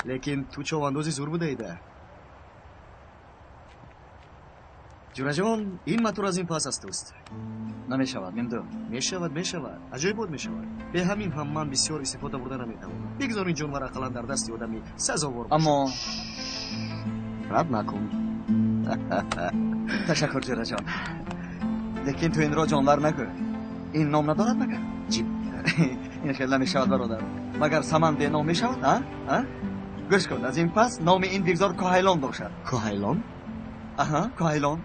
Лекин ту човандози зур будаида. Ҷураҷон, ин матур аз ин пас аз туст. Намешавад, мемду. Мешавад, мешавад. Аҷоибот мешавад. Бе ҳамин ҳам ман бисёр истифода бурда наметавонам. Бигзор ин ҷонвар ақаллан дар дасти одами сазовор бошад. Аммо рад накун. Ташаккур, ҷураҷон. Лекин ту инро ҷонвар нагӯ. Ин ном надорад магар? Ҷиб. Ин хел намешавад, бародар. Магар саман беном мешавад, а? А? Гӯш кун, аз ин пас номи ин бигзор Коҳайлон бошад. Коҳайлон? Аҳа, Коҳайлон.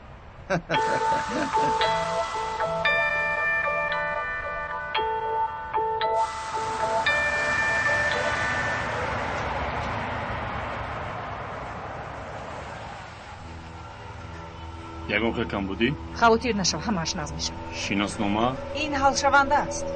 Ягон хел камбудӣ? Хавотир нашав, ҳамааш наз мешавад. Шиноснома? Ин ҳалшаванда аст.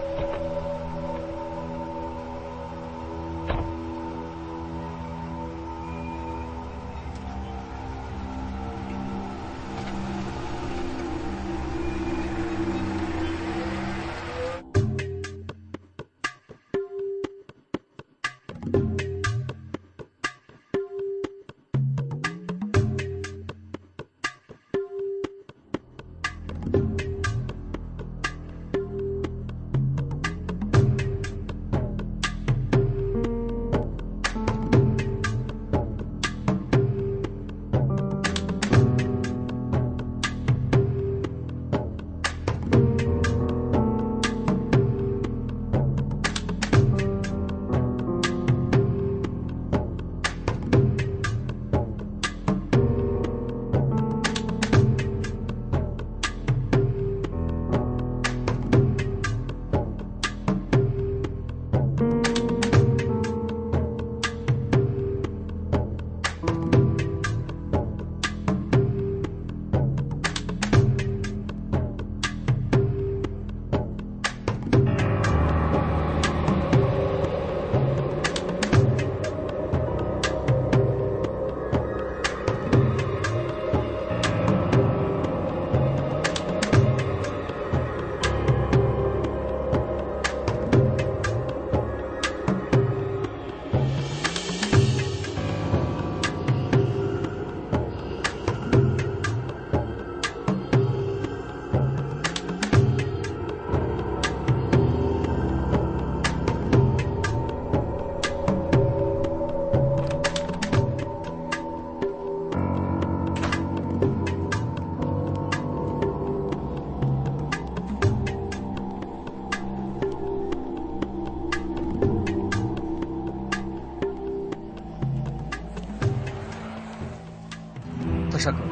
Ташаккур.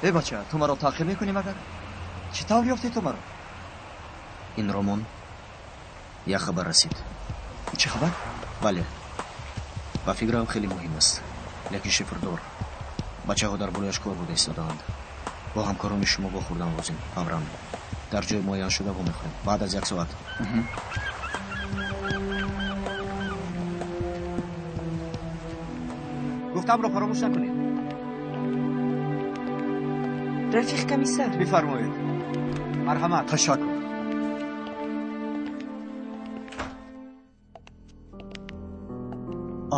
Э бача, ту маро таъқиб мекунӣ магар? Чӣ тавр ёфтӣ ту маро? Ин ромон як хабар расид. Чӣ хабар? Бале. Ба фикрам хеле муҳим аст. Лекин шифрдор. Бачаҳо дар болояш кор буда истодаанд. Бо ҳамкорони шумо вохӯрдан лозим. Фавран. Дар ҷои муайяншуда вомехӯрем. Баъд аз як соат. Гуфтамро фаромӯш накунед. Рафиқ комиссар. Бифармоед. Марҳамат. Ташаккур.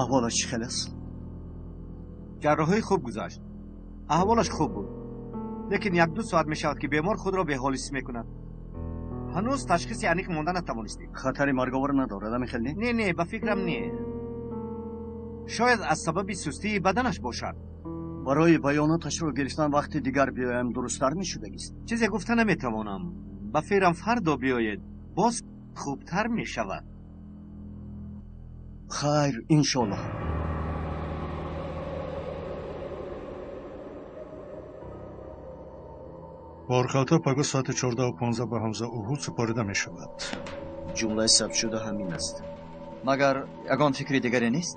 Аҳволаш чӣ хел аст? Ҷарроҳӣ хуб гузашт. Аҳволаш хуб буд. Лекин як-ду соат мешавад, ки бемор худро беҳол ҳис мекунад. Ҳанӯз ташхиси аниқ монда натавонистем. Хатари марговар надорад, ами хел не? Не, не, ба фикрам не. Шояд аз сабаби сустии баданаш бошад. Барои баёноташро гирифтан вақти дигар биёям дурусттар мешудагист. Чизе гуфта наметавонам. Ба фикрам фардо биёед, боз хубтар мешавад. Хайр, иншоллоҳ. Борхалта пагоҳ соати 14:15 ба Ҳамза Уҳуд супорида мешавад. Ҷумлаи сабтшуда ҳамин аст. Магар ягон фикри дигаре нест?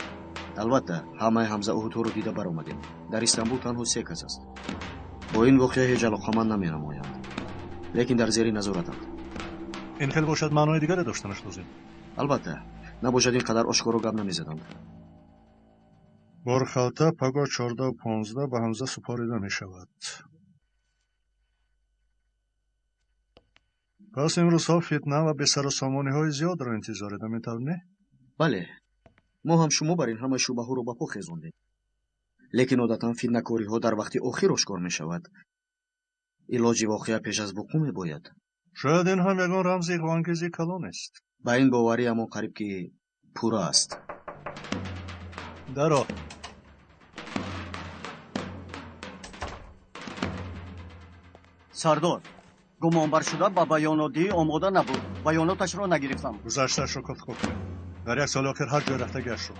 Албатта, ҳамаи Ҳамза Уҳудҳоро дида баромадем. Дар Истанбул танҳо се кас аст. Бо ин воқеа ҳеҷ алоқаманд наменамоянд, лекин дар зери назоратанд. Ин хел бошад, маънои дигаре доштанаш лозим. Албатта, набошад ин қадар ошкоро гап намезаданд. Борхалта пагоҳ 14:15 ба Ҳамза супорида мешавад. Пас имрӯзҳо фитна ва бесарусомониҳои зиёдро интизоред, ҳамин тавр не? Бале, мо ҳам шумо бар ин ҳама шубаҳоро ба по хезондем. Лекин одатан фитнакориҳо дар вақти охир ошкор мешавад. Илоҷи воқеа пеш аз вуқӯъ мебояд. Шояд ин ҳам ягон рамзи иғвоангези калон аст. Ба ин бовариамон қариб ки пурра аст. Даро. Сардор, гумонбаршуда ба баёнотдиҳӣ омода набуд. Баёноташро нагирифтам. Гузаштаашро кофтукоб кунед. Дар як соли охир ҳар ҷой рафтагиашро,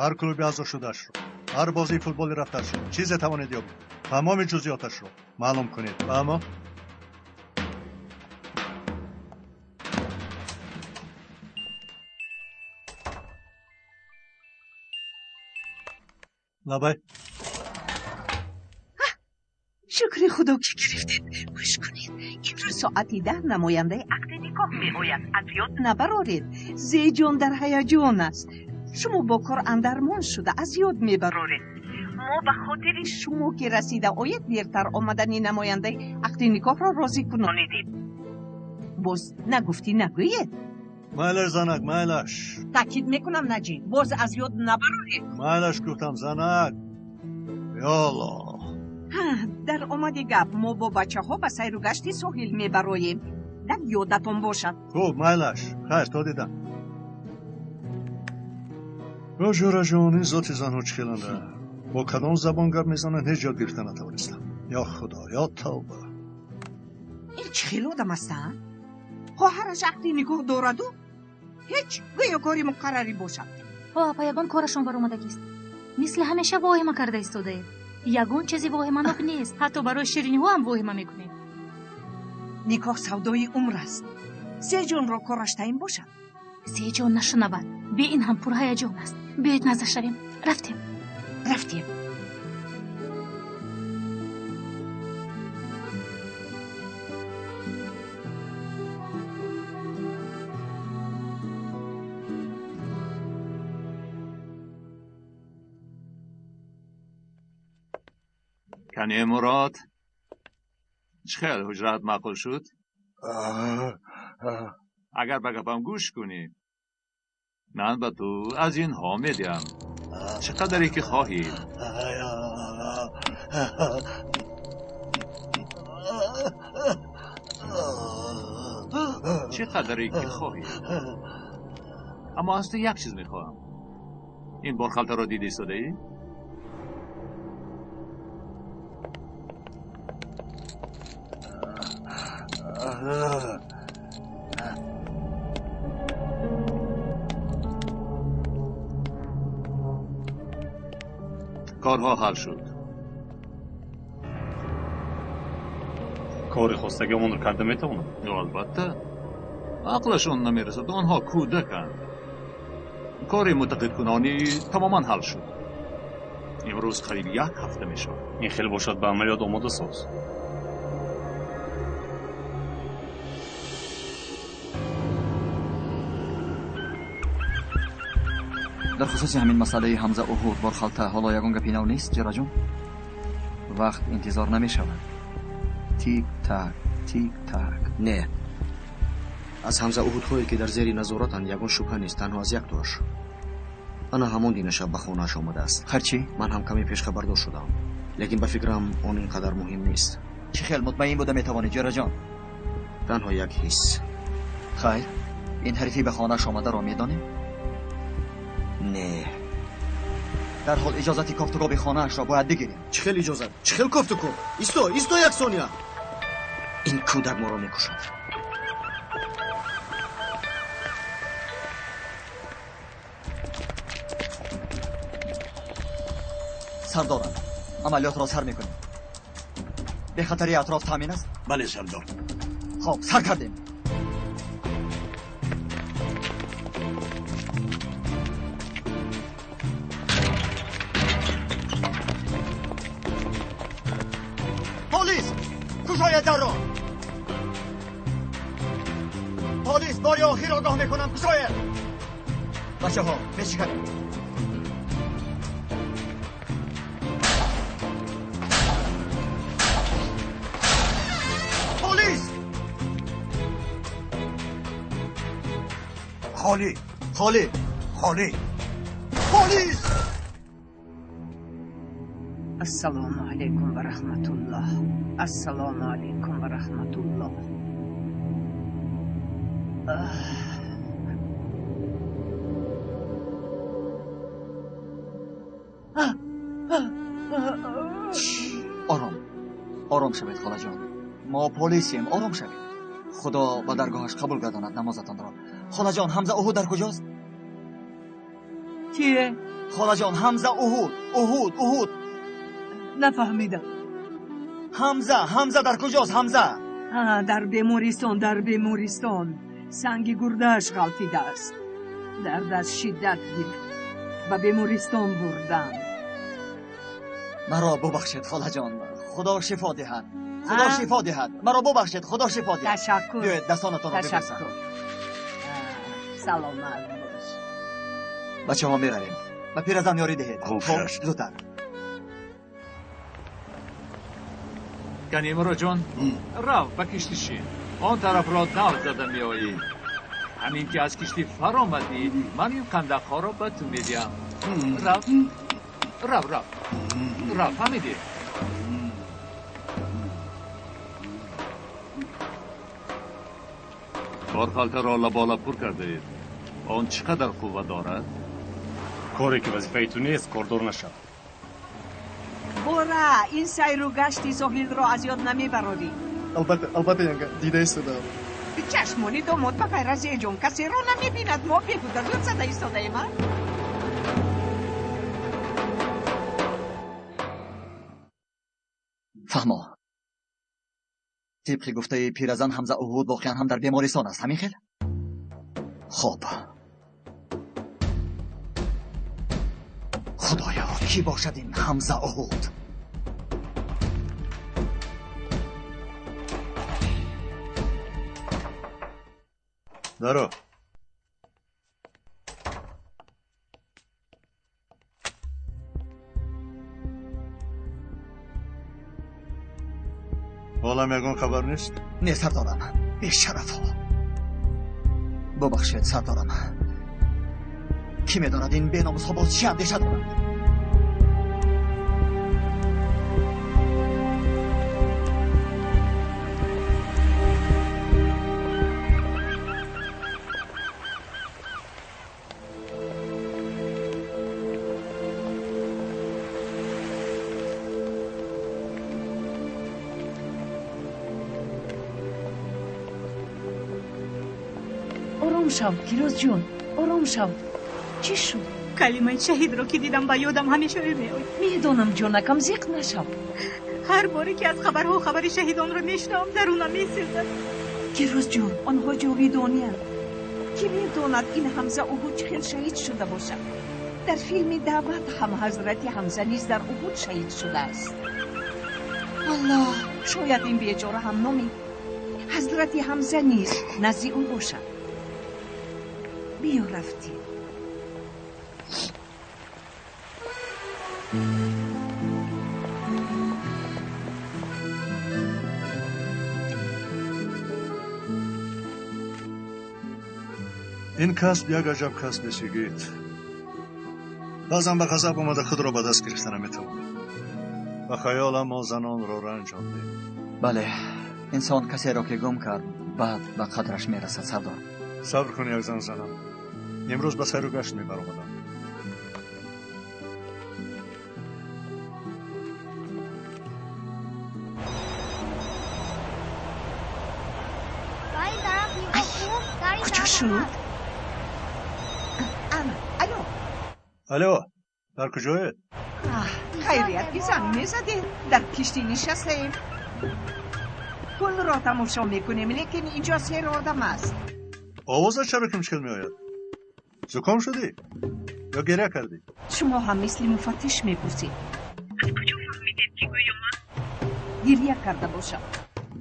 ҳар клуби аъзо шудаашро, ҳар бозии футболи рафтаашро, чизе тавонед ёбед, тамоми ҷузъиёташро маълум кунед. Аммо лабай. Шукри худо ки гирифтед. Гӯш кунед, имрӯз соати 10 намояндаи ақди никоҳ меояд. Аз ёд набароред. Зеҷон дар ҳаяҷон аст. Шумо бо кор андармон шуда аз ёд мебароред. Мо ба хотири шумо ки расида ояд дертар омадани намояндаи ақди никоҳро розӣ кунонидем. Боз нагуфтӣ нагӯед? Майлаш, занак, майлаш. Таъкид мекунам, Наҷиб, боз аз ёд набароред. Майлаш гуфтам, занак. Ё Аллоҳ. Дар омади гап мо бо бачаҳо ба сайру гашти соҳил мебароем. Дар ёдатон бошад. Хуб, майлаш. Хайр, то дидам. Ё ҷӯраҷон, ин зоти занҳо чӣ хеланда? Бо кадом забон гап мезананд, ҳеҷ ёд гирифта натавонистам. Ё Худо, ё тавба. Ин чӣ хел одам аст, а? Хоҳараш ақди никоҳ дораду ҳеҷ гӯё кори муқаррарӣ бошад. Ҳо, апа, ягон корашон баромадагист. Мисли ҳамеша воҳима карда истодаед. Ягон чизи воҳиманок нест. Ҳатто барои шириниҳо ҳам воҳима мекунед. Никоҳ савдои умр аст. Сеҷонро кораш таъин бошад. Сеҷон нашунавад. Бе ин ҳам пурҳаяҷон аст. Биёед назар шавем. Рафтем. Рафтем. Кане Мурод, чӣ хел ҳуҷрат маъқул шуд? Агар ба гапам гӯш кунӣ, ман ба ту аз инҳо медиҳам. Чӣ қадаре ки хоҳӣ. Чӣ қадаре ки хоҳӣ. Аммо аз ту як чиз мехоҳам. Ин борхалтаро дида истодаӣ? Корҳо ҳал шуд. Кори хостагиамонро карда метавонам? Албатта. Ақлашон намерасад, онҳо кӯдаканд. Кори мутақидкунонӣ тамоман ҳал шуд. Имрӯз қариб як ҳафта мешавад. Ин хел бошад, ба амалиёт омода соз. Дар хусуси ҳамин масъалаи Ҳамза Уҳуд борхалта ҳоло ягон гапи нав нест, ҷараҷон? Вақт интизор намешавад. Тик так, тик так. Не, аз Ҳамза Уҳудҳое ки дар зери назоратанд ягон шубҳа нест, танҳо аз яктоаш. Ана ҳамон дина шаб ба хонааш омадааст. Харчи? Ман ҳам каме пешхабардор шудам, лекин ба фикрам он ин қадар муҳим нест. Чӣ хел мутмаин буда метавонӣ, ҷараҷон? Танҳо як ҳис. Хайр, ин ҳарифи ба хонааш омадаро медонем? Не. Дарҳол иҷозати кофтукоби хонаашро бояд бигирем. Чӣ хел иҷозат? Чӣ хел кофтукоб? Исто, исто як сония. Ин кӯдак моро мекушад. Сардорам, амалиётро сар мекунем. Бехатарии атроф таъмин аст? Бале, сардор. Хоб, сар кардем. Полис! Кушоед дарро! Бори охир огоҳ мекунам, кушоед. Бачаҳо, мешиканем. Полис! Холӣ! Холӣ! Холӣ! Полис! Ассалому алайкум ва раҳматуллоҳ. Ассалому алайкум ва раҳматуллоҳ. Ором, ором шавед, холаҷон. Мо полисем, ором шавед. Худо ба даргоҳаш қабул гардонад намозатонро. Холаҷон, Ҳамза Уҳуд дар куҷост? Кие? Холаҷон, Ҳамза Уҳуд, Уҳуд, Уҳуд. Нафаҳмидам. Ҳамза, Ҳамза дар куҷост, Ҳамза? Дар бемористон, дар бемористон. Санги гурдааш ғалтидааст. Дардаш шиддат гирифт. Ба бемористон бурданд. Маро бубахшед, холаҷон. Худо шифо диҳад. Худо шифо диҳад. Маро бубахшед, Худо шифо диҳад. Ташаккур. Биёед дастонатонро бибӯсам. Ташаккур. Саломат бош. Бачаҳо, меравем. Ба пиразан ёрӣ диҳед. Хуб, зудтар. Канимуроҷон, рав ба киштӣ шин. Он тарафро давр зада меоӣ. Ҳамин ки аз киштӣ фаромадӣ, ман ин қандақҳоро ба ту медиҳам. Рав, рав, рав, рав, фаҳмидӣ? Борхалтаро лабола пур кардаед. Он чӣ қадар қувва дорад? Коре ки вазифаи ту нест, кордор нашав. Бора, ин сайру гашти соҳилро аз ёд намебарорӣ. Албатта, албатта, янга, дида истодаам. Чашмони домод ба ғайр аз Зеҷон касеро намебинад. Мо беҳуда зуд зада истодаем, а? Фаҳмо. Тибқи гуфтаи пиразан, Ҳамза Уҳуд воқеан ҳам дар бемористон аст, ҳамин хел? Хоб. Худоё, кӣ бошад ин Ҳамза Уҳуд? Даро. Ҳолам ягон хабар нест? Не, сардорам. Бешарафҳо. Бубахшед, сардорам. Кӣ медонад ин беномусҳо боз чӣ андеша доранд? Ором шав, Гирозҷон, ором шав. Чӣ шуд? Калимаи шаҳидро ки дидам, ба ёдам ҳамеша ӯ меояд. Медонам, ҷонакам, зиқ нашав. Ҳар боре ки аз хабарҳо хабари шаҳидонро мешунавам, дарунам месӯзад. Гирозҷон, онҳо ҷовидониянд. Кӣ медонад ин Ҳамза Уҳуд чӣ хел шаҳид шуда бошад? Дар филми Даъват ҳам ҳазрати Ҳамза низ дар Уҳуд шаҳид шудааст. Аллоҳ, шояд ин бечора ҳам номи ҳазрати Ҳамза низ назди ӯ бошад. Биё, рафтем. Ин касб як аҷаб касбе, Сигит. Баъзан ба ғазаб омада худро ба даст гирифта наметавонем. Ба хаёлам мо занонро ранҷондем. Бале, инсон касеро ки гум кард, баъд ба қадраш мерасад, сардор. Сабр кун, як зан занам. Имрӯз ба сайру гашт мебаромадам. Куҷо шуд? Ана, алло. Алло, дар куҷоед? Хайрият, ки занг мезадед. Дар киштӣ нишастаем. Пулро тамошо мекунем, лекин инҷо сер одам аст. Овозат чаро ки мушкил меояд? Зуком шудӣ ё гиря кардӣ? Шумо ҳам мисли муфаттиш мепурсед. Аз куҷо фаҳмидед, ки гӯё ман гиря карда бошам?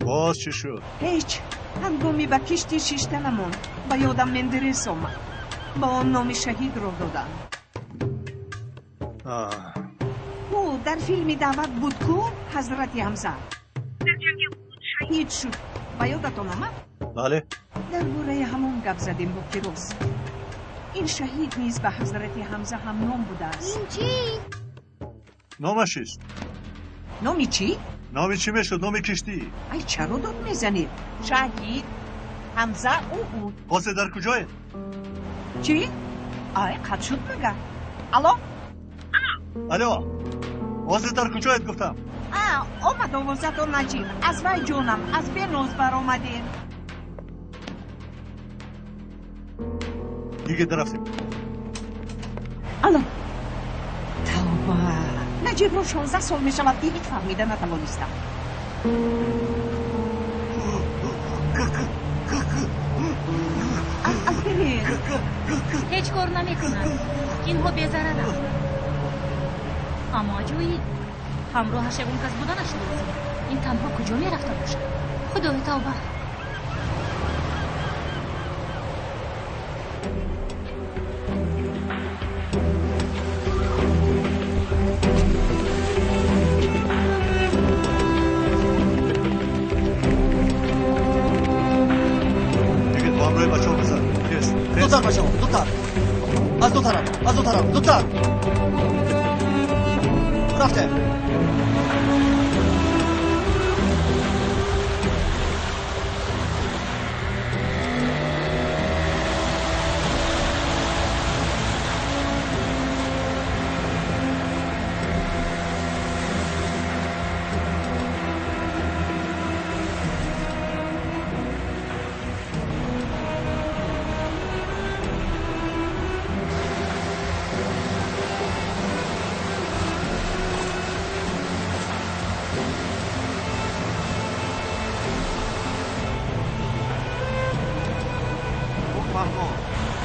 Боз чӣ шуд? Ҳеҷ. Ҳангоми ба киштӣ шиштанамон Ба ёдам Мендерес омад. Ба он номи шаҳидро доданд. Ӯ дар филми даъват буд ку, Ҳазрати Ҳамза. Дар ҷанги Уҳуд шаҳид шуд. Ба ёдатон омад? Бале. Дар бораи ҳамон гап задем бо Фирӯз. Ин шаҳид низ ба Ҳазрати Ҳамза ҳамном будааст. Ин чӣ? Номаш чист? Номи чӣ? Номи чӣ мешуд? Номи киштӣ. Ай, чаро дод мезанед? Шаҳид Ҳамза Уҳуд. Ҳозир дар куҷоед? Чӣ? Ай, қатъ шуд магар? Алло? Алло, ҳозир дар куҷоед гуфтам? Омад овозатон Наҷиб. Аз вай ҷонам, аз беноз баромадем. Йигит, рафтем. Алло. Тавба. Наҷибро 16 сол мешавад ки ҳеҷ фаҳмида натавонистам. Аспирин. Ҳеҷ кор намекунад. Инҳо безараранд. Аммо аҷоиб. Ҳамроҳаш ягон кас буданаш лозим. Ин танҳо куҷо мерафта бошад? Худои тавба. Йигит, бо ҳамроҳи бачаҳо бизан. Тез, тез. Зудтар, бачаҳо, зудтар. Аз ду тараф, аз ду тараф, зудтар. Рафтем.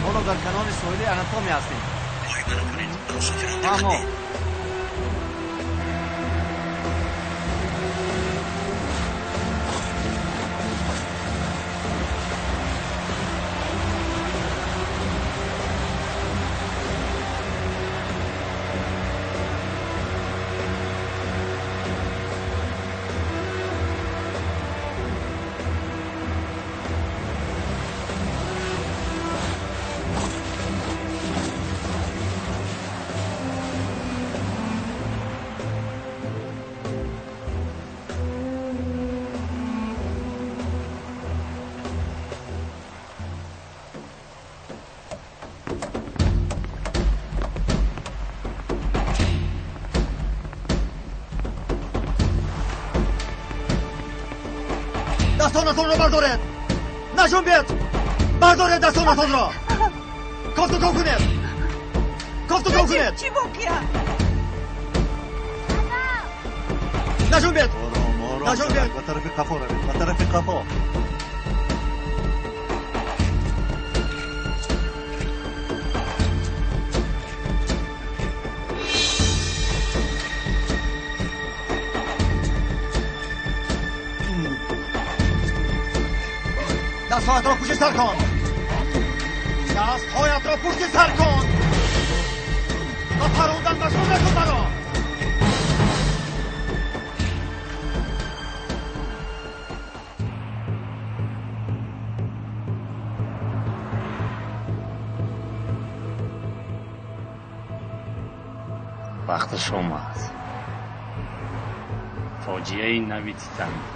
Ҳоло дар канори соҳили Анатомия ҳастем. Фаҳмо. Дастонатонро бардоред! Наҷунбед! Бардоред дастонатонро! Кофтуков кунед! Кофтуков кунед! Чӣ воқеа? Наҷунбед! Ором, ором. Наҷунбед! Ба тарафи қафо равед, ба тарафи қафо. Дастҳоятро пушти сар кун! Дастҳоятро пушти сар кун! Ба парондан машғул накун маро! Вақташ омад. Фоҷиаи нави Титаник.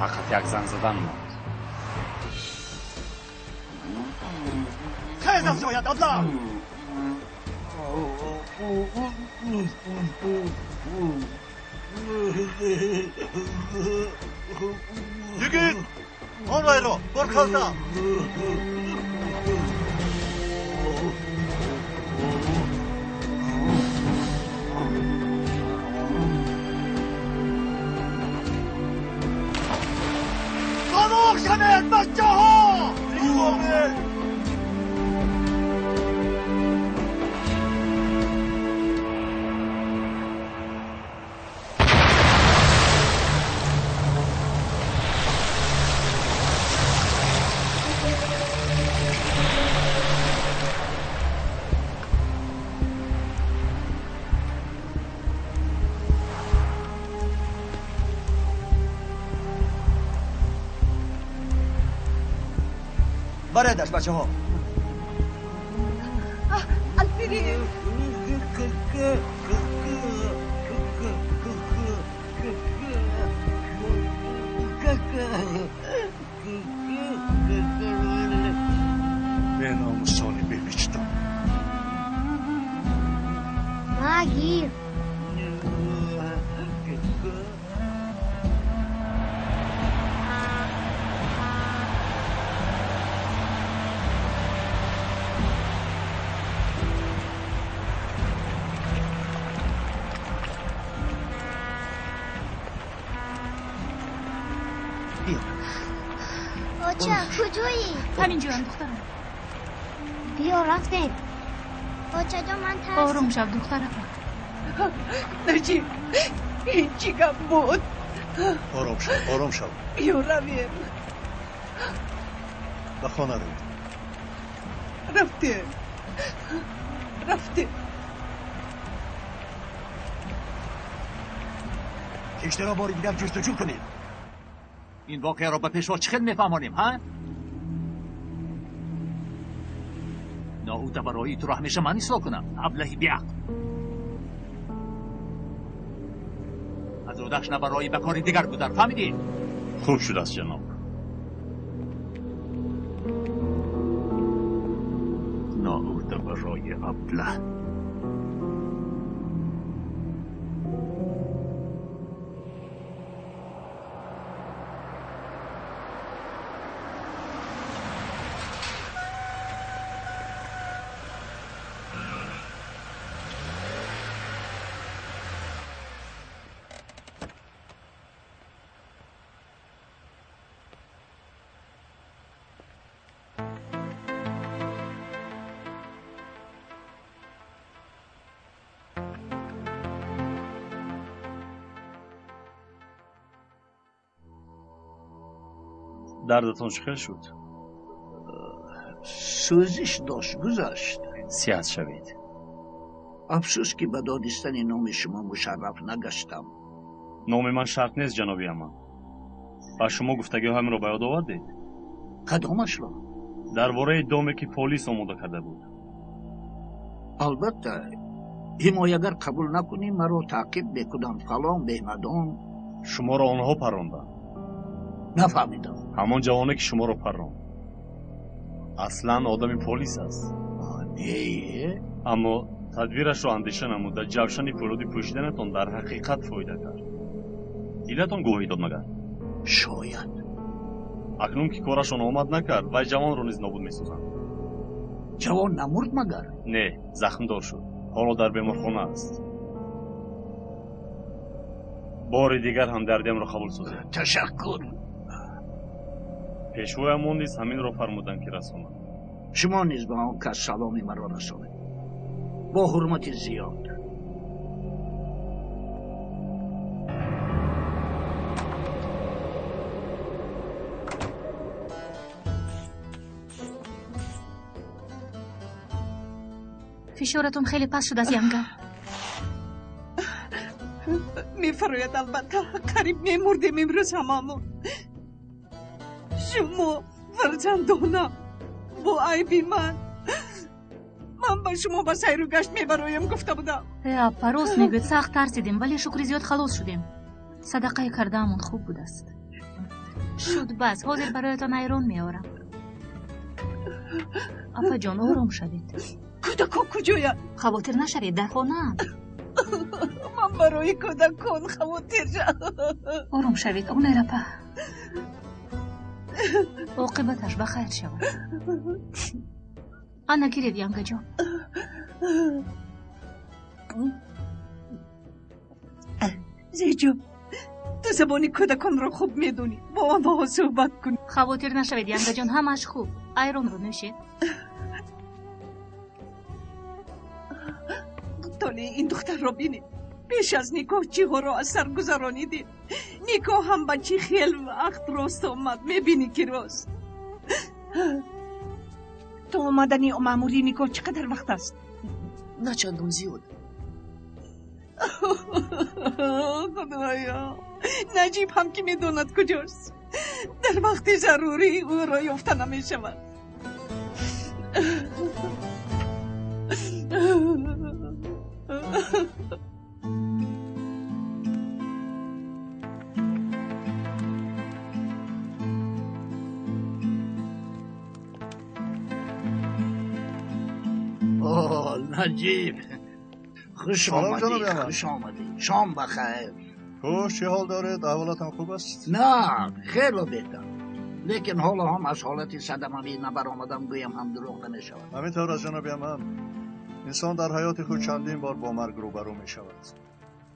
Фақат як зан задан монд. Хез аз ҷоят, аблаҳ! Йигит, он вайро бор халта. Хомӯш шавед, бачаҳо! Баредаш бачаҳо. Алферев! Беномусони бевиҷдон. Магир! Оча, куҷоӣ? Ҳаминҷоям, духтарам. Биё, рафтем. Очаҷон, ман тарсидам. Ором шав, духтарам. Наҷиб, ин чӣ гап буд? Ором шав, ором шав. Биё, равем. Ба хона равем. Рафтем. Рафтем. Киштиро бори дигар ҷустуҷӯ кунед. Ин воқеаро ба пешво чӣ хел мефаҳмонем, ҳа? Ноуда барои туро ҳамеша ман ислоҳ кунам, аблаҳи беақл. Аз рудаш набарои ба кори дигар гузар, фаҳмидӣ? Хуб шудааст, ҷаноб. Ноуда барои аблаҳ. Дардатон чӣ хел шуд? Сӯзиш дошт, гузашт. Сиҳат шавед. Афсӯс, ки ба донистани номи шумо мушарраф нагаштам. Номи ман шарт нест, ҷаноби Аман. Ба шумо гуфтагиҳоямро ба ёд овардед? Кадомашро? Дар бораи доме, ки полис омода карда буд. Албатта, ҳимоягар қабул накунӣ, маро таъқиб мекунанд, фалон бемадон. Шуморо онҳо парронданд. Нафаҳмидам. Ҳамон ҷавоне, ки шуморо парронд, аслан одами полис аст. Не. Аммо тадбирашро андеша намуда, ҷавшани фӯлоди пӯшиданатон дар ҳақиқат фоида кард. Дилатон гувоҳӣ дод магар? Шояд. Акнун ки корашон омад накард, вай ҷавонро низ нобуд месозанд. Ҷавон намурд магар? Не, захмдор шуд. Ҳоло дар беморхона аст. Бори дигар ҳамдардиамро қабул созед. Ташаккур. Пешвоямон низ ҳаминро фармуданд, ки расонад. Шумо низ ба он кас саломи маро расонед. Бо ҳурмати зиёд. Фишоратон хеле паст шудааст, янга. Мефарояд, албатта. Қариб мемурдем имрӯз ҳамамон. Шумо фарзандонам, бо айби ман. Ман ба шумо ба сайру гашт мебароям гуфта будам. Апа, рост мегӯед, сахт тарсидем, вале шукри зиёд халос шудем. Садақаи кардаамон хуб будааст. Шуд бас, ҳозир бароятон айрон меорам. Апаҷон, ором шавед. Кӯдакон куҷоянд? Хавотир нашавед, дар хонаанд. Ман барои кӯдакон хавотир шавам. Ором шавед, Гулнар апа. Оқибаташ ба хайр шавад. Ана гиред, янгаҷон. Зеҷон, ту забони кӯдаконро хуб медонӣ. Бо онҳо суҳбат кун. Хавотир нашавед, янгаҷон, ҳамааш хуб. Айронро нӯшед. Толеи ин духтарро бинед. Пеш аз никоҳ чиҳоро аз сар гузаронидем. Никоҳ ҳам ба чӣ хел вақт рост омад, мебинӣ ки рост. То омадани маъмури никоҳ чӣ қадар вақт аст? На чандон зиёд. Худоё, Наҷиб ҳам ки медонад куҷост. Дар вақти зарурӣ ӯро ёфта намешавад. نجیب خوش آمدی، خوش آمدی. شام بخیر. خوش، چه حال دارید؟ احوالتان خوب است؟ نه، خیلی بهتر، لیکن حالا هم از حالت صدموی نبرآمدم گویم هم دروغ نمیشود. همینطور از جناب هم انسان در حیات خود چندین بار با مرگ روبرو می شود.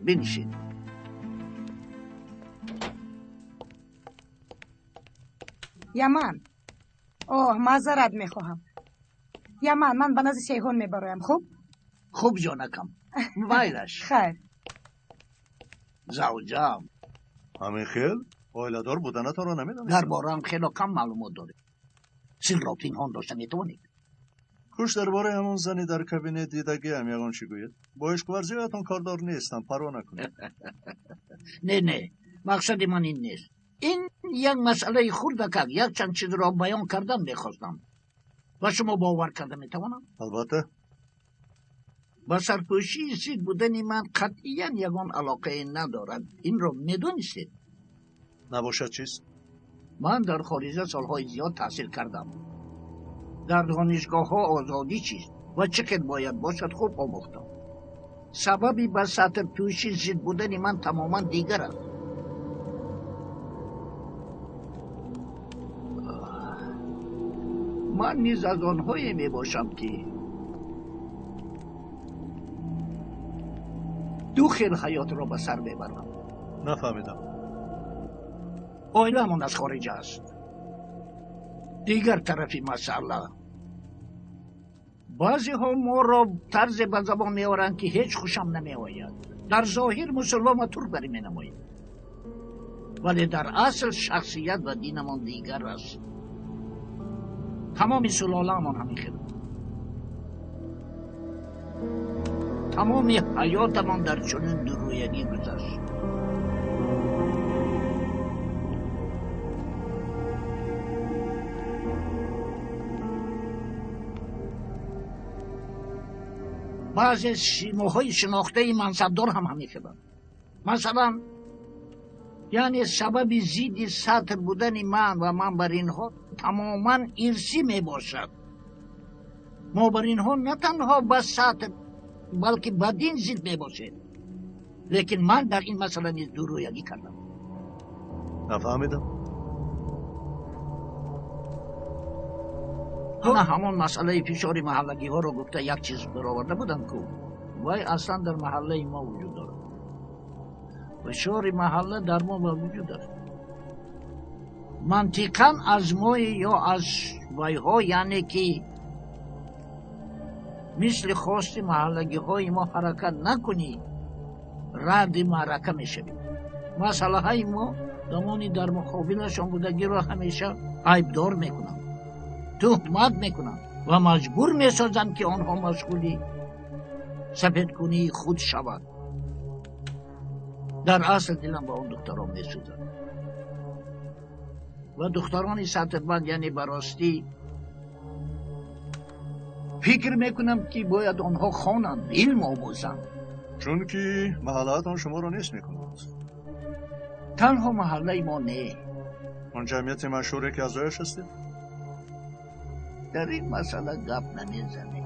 بنشین. یمن، اوه معذرت میخواهم. یمن، من به نزد سیحون میبرایم. خوب؟ خوب جانکم، وایلش. خیر. زوجم همین خیل عائله‌دار بودنتان را نمیدانستم. درباره‌ام خیلی کم معلومات دارید. سر را پنهان داشته میتوانید. خوش، درباره همون زنی در کابینه دیدگی هم یگان چی گوید؟ با عشق ورزیاتون کاردار نیستم، پروا نکنید. نه نه، مقصد من این نیست. این یک مسئله خردک، یک چند چیز را بیان کردن میخواستم. و شما باور کرده میتوانم؟ البته. با سرپوشی زید بودن من قطعا یگان علاقه ندارد. این را میدونستید؟ نباشد چیز؟ من در خارجه سالهای زیاد تحصیل کردم. در دانشگاه ها آزادی چیست و چقدر باید باشد خوب آموختم. سببی به سطر پوشی زید بودن من تماما دیگر است. من نیز از آنهایی می باشم که دو خیل حیات را به سر میبرم. نفهمیدم. عائله‌مان از خارج است. دیگر طرفی مسئله، بعضی ها ما را طرز به زبان میآورند که هیچ خوشم نمی آید. در ظاهر مسلمان و ترک بری می نماییم، ولی در اصل شخصیت و دینمان دیگر است. تمام سلاله‌مان همین خیل، تمام حیاتمان در چنین درویگی گذشت. بعضی سیماهای شناخته منصبدار هم همین خیلند. مثلا یعنی سبب زید سطر بودن من و من بر اینها تماما ارثی می باشد. ما بر اینها نه تنها به سطر بلکه به دین زید می باشد. لیکن من در این مسئله نیز دورویگی کردم. نفهمیدم. نه، همان مسئله فشار محلگی ها رو گفته یک چیز برآورده بودم که وای اصلا در محله ما وجود دارد. فشار محله در ما وجود دارد. منطقا از ما یا از وایها، یعنی که مثل خواست محلگی های ما حرکت نکنی رد معرکه میشوی. مسئله های ما زمانی در مقابلشان بودگی را همیشه عیبدار میکنند، تهمت میکنند و مجبور میسازند که آنها مشغولی سفیدکنی خود شوند. در اصل دلم با آن دختران میسوزد و دختران سطربند، یعنی براستی فکر میکنم که باید آنها خوانند، علم آموزند. چون که محله‌تان شما را نیست میکنند. تنها محله ما نه. آن جمعیت مشهوری که اعضایش هستید؟ در این مسئله گپ نمیزنی.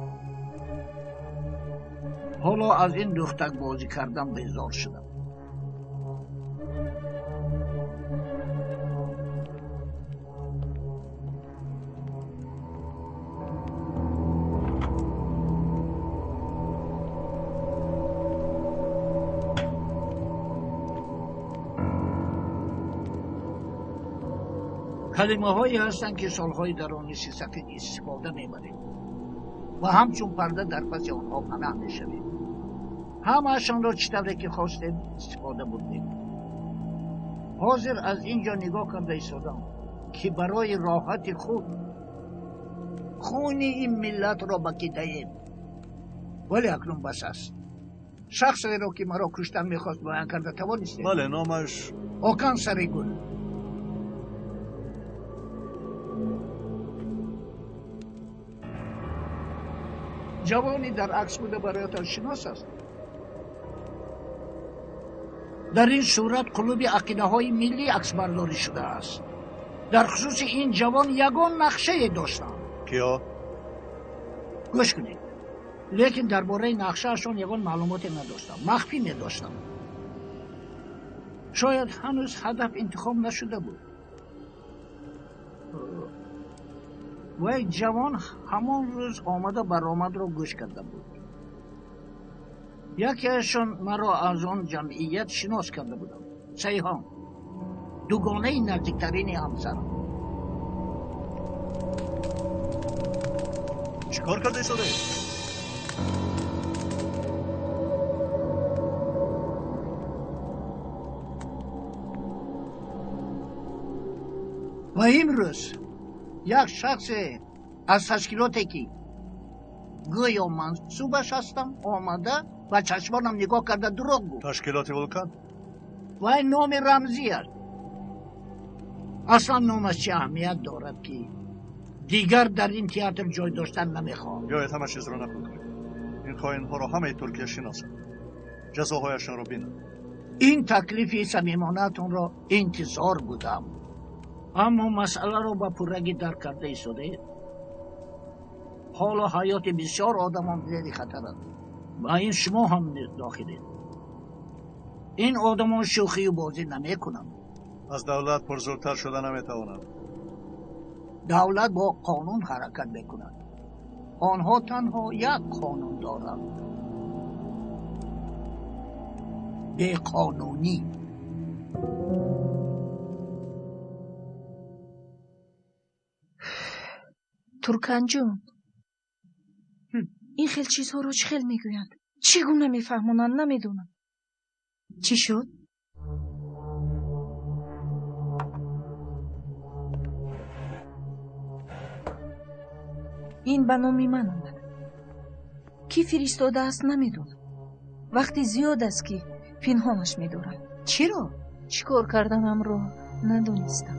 حالا از این دختک بازی کردن بیزار شدم. کلمه هایی هستند که سالهای در آنیس سفید استفاده میبریم و همچون پرده در پس آنها پناه میشویم. همه‌شان را چطوری که خواستیم استفاده بردیم. حاضر از اینجا نگاه کرده ایستادم که برای راحت خود خون این ملت را بکیده ایم، ولی اکنون بس است. شخصی را که مرا کشتن میخواست بیان کرده توانستیم. بله، نامش آکان سریگل. Ҷавоне дар акс буда бароятон шинос аст. Дар ин сурат клуби ақидаҳои миллӣ аксбардорӣ шудааст. Дар хусуси ин ҷавон ягон нақшае доштанд. Киё? Гӯш кунед, лекин дар бораи нақшаашон ягон маълумоте надоштам, махфӣ медоштам. Шояд ҳанӯз ҳадаф интихоб нашуда буд. Вай ҷавон ҳамон рӯз омада баромадро гӯш карда буд. Якеашон маро аз он ҷамъият шинос карда будам. Сайҳон, дугонаи наздиктарини ҳамсарам. Чӣ кор карда истодаед? Ва имрӯз як шахсе аз ташкилоте ки гӯё мансубаш ҳастам омада ба чашмонам нигоҳ карда дурӯғ гуфт. Ташкилоти Вулкан? Вай номи рамзӣ аст. Аслан номаш чӣ аҳамият дорад, ки дигар дар ин театр ҷой доштан намехоҳам. Биёед ҳама чизро нақл кунем. Ин хоинҳоро ҳамаи Туркия шиносад, ҷазоҳояшонро бинад. Ин таклифи самимонаатонро интизор будам, аммо масъаларо ба пуррагӣ дарк карда истодаед. Ҳоло ҳаёти бисёр одамон зери хатар аст ва ин шумо ҳам дохилед. Ин одамон шӯхию бозӣ намекунанд. Аз давлат пурзӯртар шуда наметавонанд. Давлат бо қонун ҳаракат мекунад. Онҳо танҳо як қонун доранд: беқонунӣ. Турканҷон, ин хел чизҳоро чӣ хел мегӯянд? Чӣ гуна мефаҳмонанд, намедонам. Чӣ шуд? Ин ба номи ман омад. Кӣ фиристодааст, намедонам. Вақти зиёд аст, ки пинҳонаш медорам. Чиро? Чӣ кор карданамро надонистам.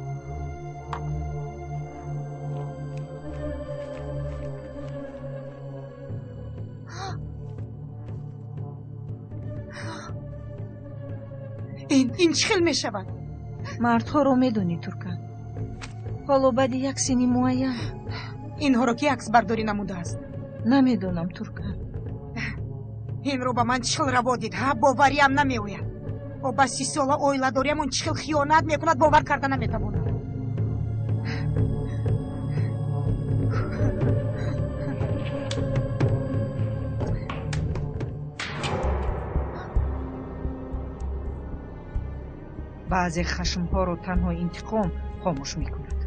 Ин чӣ хел мешавад? Мардҳоро медонӣ, Туркан. Ҳоло баъди як синни муайян. Инҳоро ки аксбардорӣ намудааст? Намедонам, Туркан. Инро ба ман чӣ хел раво дид, ҳа? Бовариам намеояд. О, ба 30 сола оиладориамон чӣ хел хиёнат мекунад, бовар карда наметавонам. Баъзе хашмҳоро танҳо интиқом хомӯш мекунад.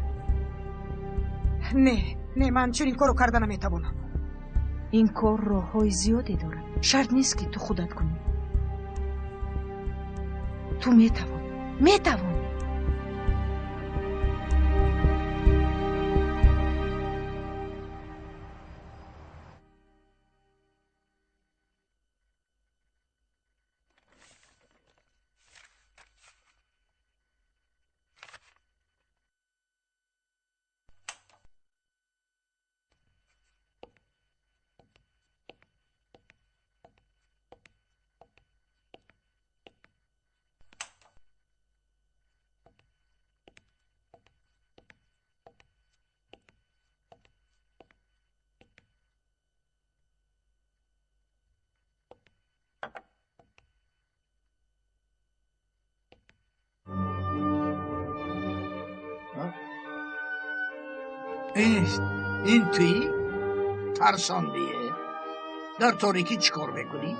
Не, не, ман чунин корро карда наметавонам. Ин кор роҳҳои зиёде дорад. Шарт нест, ки ту худат кунӣ. Ту метавонӣ, метавонӣ. Ин туӣ? Тарсондие. Дар торикӣ чӣ кор мекунӣ?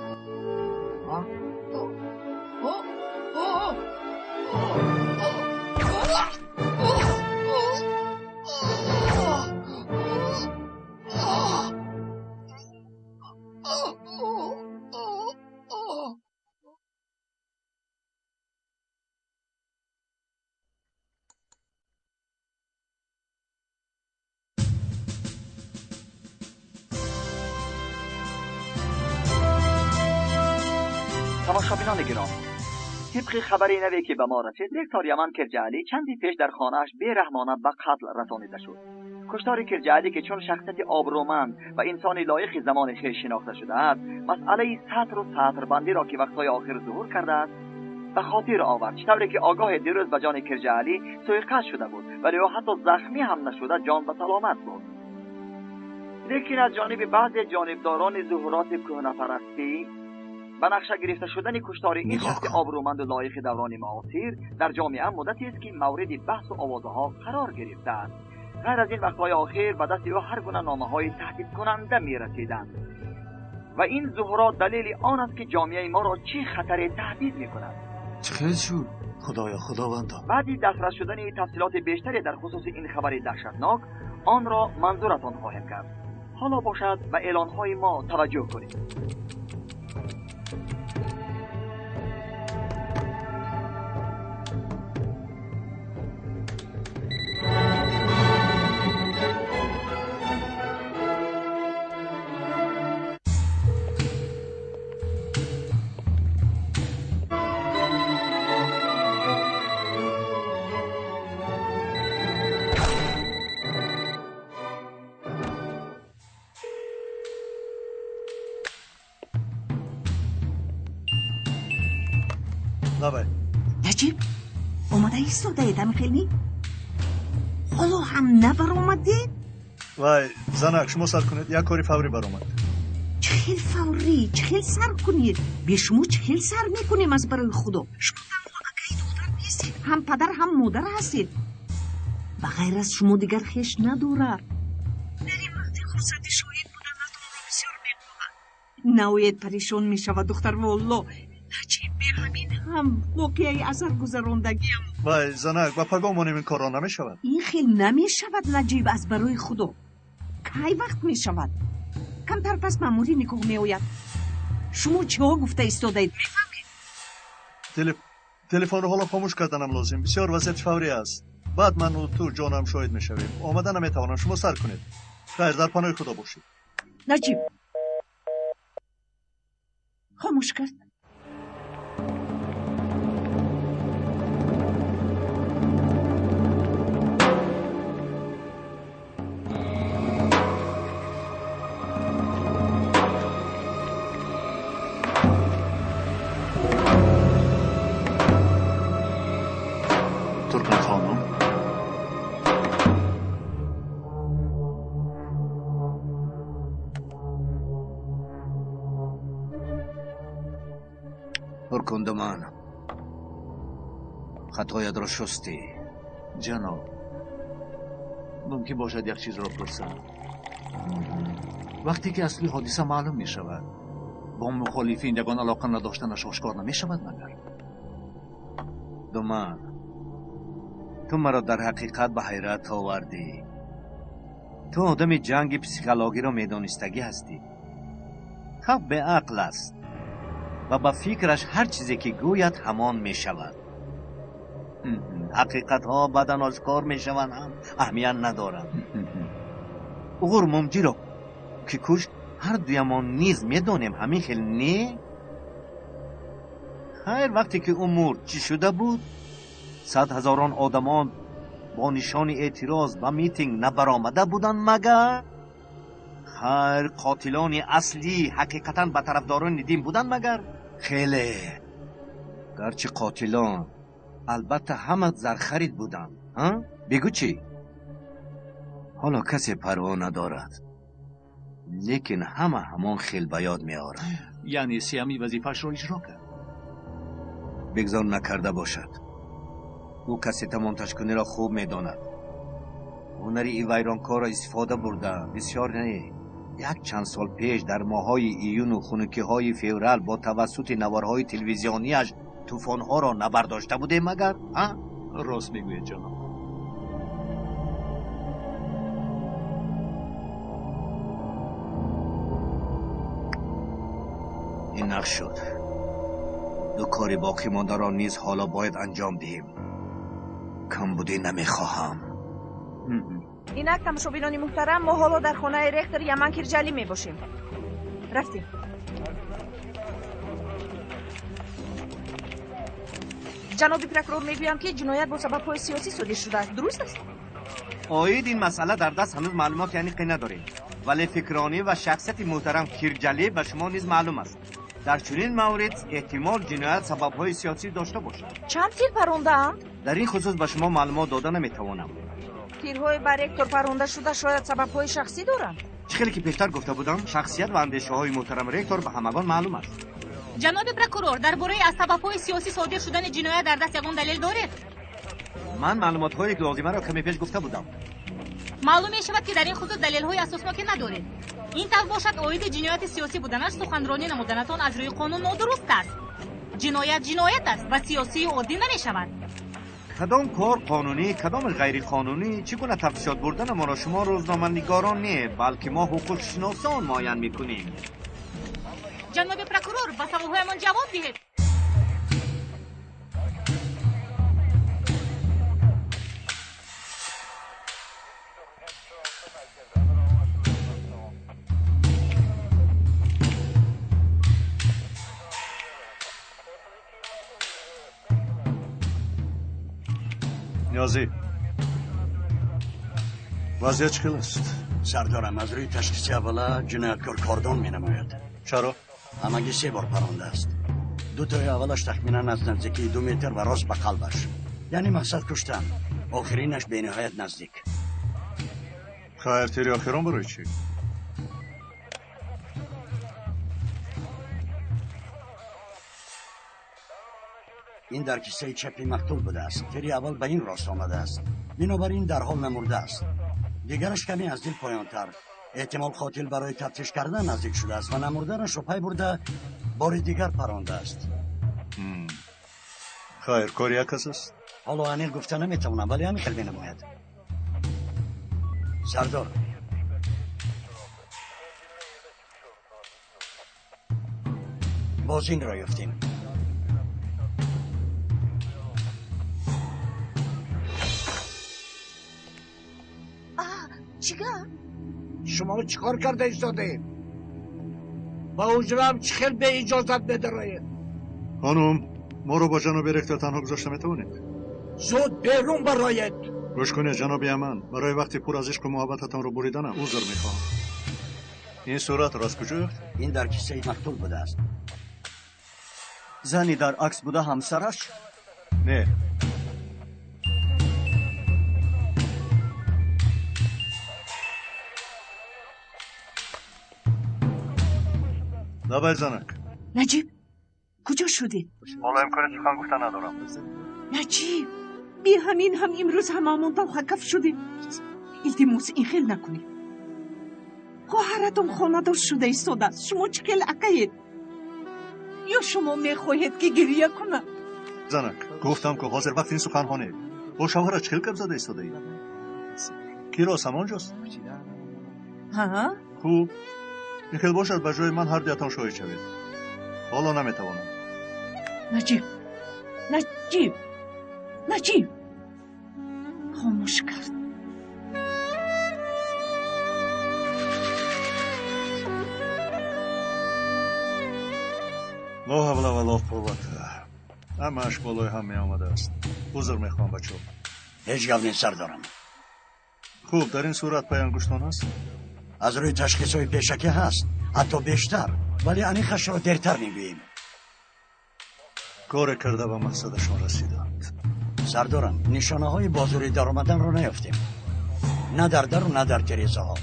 Тамошобинони гиромӣ, тибқи хабари наве, ки ба мо расид, ректор Яман Кирҷаалӣ чанди пеш дар хонааш бераҳмона ба қатл расонида шуд. Куштори Кирҷаалӣ ки чун шахсияти обрӯманд ва инсони лоиқи замони хеш шинохта шудааст, масъалаи сатру сатрбандиро ки вақтҳои охир зуҳур кардааст ба хотир овард, чӣ тавре ки огоҳи дирӯз ба ҷони Кирҷаалӣ суиқасд шуда буд, вале ӯ ҳатто захмӣ ҳам нашуда ҷон ба саломат буд. Лекин аз ҷониби баъзе ҷонибдорони зуҳуроти кӯҳнапарастӣ ба нақша гирифта шудани куштори ин шахси обрӯманду лоиқи даврони муосир дар ҷомеа муддатест ки мавриди баҳсу овозаҳо қарор гирифтааст. Ғайр аз ин вақтҳои охир ба дасти ӯ ҳар гуна номаҳои таҳдидкунанда мерасиданд ва ин зуҳурот далели он аст ки ҷомеаи моро чӣ хатаре таҳдид мекунад. Чӣ хел шуд? Худоё, худовандо! Баъди дастрас шудани тафсилоти бештаре дар хусуси ин хабари даҳшатнок онро манзуратон хоҳем кард. Ҳоло бошад ба эълонҳои мо таваҷҷӯҳ кунед. Наҷиб, омада истодаед ҳамихелни? Ҳоло ҳам набаромадед? Вай, занак, шумо сар кунед, як кори фаврӣ баромад. Чӣ хел фаврӣ? Чӣ хел сар кунед? Бе шумо чӣ хел сар мекунем аз барои Худо? Шумо танҳо акаи духтар нестед, ҳам падар, ҳам модар ҳастед. Ба ғайр аз шумо дигар хеш надорад. Дар ин вақти хурсанди шоҳид буданатонро бисёр мехоҳад. Наоед, парешон мешавад духтар, волло. Наҷиб, бе ҳамин ҳам воқеаи асаргузарондагиам. Вай, занак, ба пагоҳ монем ин корро намешавад? Ин хел намешавад, Наҷиб, аз барои Худо. Кай вақт мешавад? Камтар пас маъмури никоҳ меояд. Шумо чиҳо гуфта истодаед, мефаҳмед? Телефонро ҳоло хомӯш карданам лозим. Бисёр вазъияти фаврӣ аст. Баъд ману ту ҷонам шоҳид мешавем. Омада наметавонам, шумо сар кунед. Хайр, дар паноҳи Худо бошед. Наҷиб хомӯш кард. Ҳуркундуман, хатоятро шустӣ. Ҷаноб, мумкин бошад як чизро пурсам? Вақте ки асли ҳодиса маълум мешавад, бо мухолифин ягон алоқа надоштанаш ошкор намешавад магар? Думан, ту маро дар ҳақиқат ба ҳайрат овардӣ. Ту одами ҷанги психологиро медонистагӣ ҳастӣ. Халқ беақл аст ва ба фикраш ҳар чизе ки гӯяд ҳамон мешавад. Ҳақиқатҳо баъдан ошкор мешаванд ҳам аҳамият надоранд. Уғур Мумҷиро ки кушт, ҳар дуямон низ медонем, ҳамин хел не? Хайр, вақте ки ӯ мурд чӣ шуда буд? Сад ҳазорон одамон бо нишони эътироз ба митинг набаромада буданд магар? Хайр, қотилони аслӣ ҳақиқатан ба тарафдорони дин буданд магар? Хеле. Гарчи қотилон албатта ҳама зархарид буданд. Бигӯ чӣ? Ҳоло касе парво надорад, лекин ҳама ҳамон хел ба ёд меорад. Яъне Сиамӣ вазифаашро иҷро кард? Бигзор накарда бошад. Ӯ кассета монтажкуниро хуб медонад. Ҳунари ин вайронкорро истифода бурда бисёр не. Як чанд сол пеш дар моҳҳои июну хунукиҳои феврал бо тавассути наворҳои телевизионияш тӯфонҳоро набардошта будем магар? Рост мегӯед, ҷаноб. Ин нақш шуд. Ду кори боқӣ мондаро низ ҳоло бояд анҷом диҳем. Камбудӣ намехоҳам. Инак, тамошобинони муҳтарам, мо ҳоло дар хонаи ректор Яман Кирҷалӣ мебошем. Рафтем. Ҷаноби прокурор мегӯянд, ки ҷиноят бо сабабҳои сиёсӣ содир шудааст. Дуруст аст? Оид ин масъала дар даст ҳанӯз маълумоти аниқе надорем, вале фикронӣ ва шахсияти муҳтарам Кирҷалӣ ба шумо низ маълум аст. Дар чунин маврид эҳтимол ҷиноят сабабҳои сиёсӣ дошта бошад. Чанд тир парондаанд? Дар ин хусус ба шумо маълумот дода наметавонам. Тирҳои ба ректор паронда шуда шояд сабабҳои шахсӣ доранд? Чӣ хеле ки пештар гуфта будам, шахсият ва андешаҳои муҳтарам ректор ба ҳамагон маълум аст. Ҷаноби прокурор, дар бораи аз сабабҳои сиёсӣ содир шудани ҷиноят дар даст ягон далел доред? Ман маълумотҳои лозимаро каме пеш гуфта будам. Маълум мешавад, ки дар ин хусус далелҳои асосноке надоред. Ин тавр бошад, оиди ҷинояти сиёсӣ буданаш суханронӣ намуданатон аз рӯи қонун нодуруст аст. Ҷиноят ҷиноят аст ва сиёсию оддӣ намешавад. Кадом кор қонунӣ, кадом ғайриқонунӣ, чӣ гуна тафтишот бурданамонро шумо рӯзноманигорон не, балки мо ҳуқуқшиносон муайян мекунем. Ҷаноби прокурор, ба саволҳоямон ҷавоб диҳед. Ниёзӣ, вазъият чӣ хел аст? Сардорам, аз рӯи ташхиси аввала ҷинояткор кордон менамояд. Чаро? Ҳамагӣ се бор парондааст. Дутои аввалаш тахминан аз наздикии 2 метр ва рост ба қалбаш, яъне мақсад куштан. Охиринаш бениҳоят наздик. Хайр, тири охирон барои чӣ? Ин дар киссаи чапи мақтул будааст. Тири аввал ба ин рост омадааст, бинобар ин дарҳол намурдааст. Дигараш каме аз дил поёнтар. Эҳтимол қотил барои тафтиш кардан наздик шудааст ва намурданашро пай бурда бори дигар парондааст. Хайр, кори як кас аст? Ҳоло аниқ гуфта наметавонам, вале ҳамин хел менамояд. Сардор, боз инро ёфтем. Чӣ гап? Шумо чӣ кор карда истодаед? Ба ҳуҷраам чӣ хел беиҷозат медароед? Хонум, моро бо ҷаноби ректор танҳо гузошта метавонед? Зуд берун бароед! Гӯш кунед, ҷаноби Яман, барои вақти пур аз ишқу муҳаббататонро буриданам узр мехоҳам. Ин суратро аз куҷо ёфт? Ин дар киссаи мақтул будааст. Зани дар акс буда ҳамсараш? Не. Лабай занак. Наҷиб, куҷо шудед? Ҳоло имкони сухан гуфта надорам. Наҷиб, би ҳамин ҳам имрӯз ҳамаамон талхакаф шудем. Илтимос, ин хел накунед. Хоҳаратон хонадор шуда истодааст. Шумо чӣ хел акаед? Ё шумо мехоҳед, ки гиря кунам? Занак, гуфтам, ки ҳозир вақти ин суханҳо не. Бо шавҳарат чӣ хел гап зада истодаӣ? Ки рост ҳамон ҷост? Ҳа? Хуб, ин хел бошад, ба ҷои ман ҳар дуятон шоҳид шавед. Ҳоло наметавонам. Наҷиб, Наҷиб, Наҷиб, хомӯш кард. Ло ҳавла ва ло қуввата. Ҳамааш болои ҳам меомадааст. Узр мехоҳам, бачо. Ҳеҷ гап нест, сардорам. Хуб, дар ин сурат пай ангуштон ҳаст? Аз рӯи ташхисҳои пешакӣ ҳаст, ҳатто бештар, вале аниқашро дертар мегӯем. Коре карда ба мақсадашон расиданд. Сардорам, нишонаҳои бозурӣ даромаданро наёфтем, на дар дару на дар терезаҳо.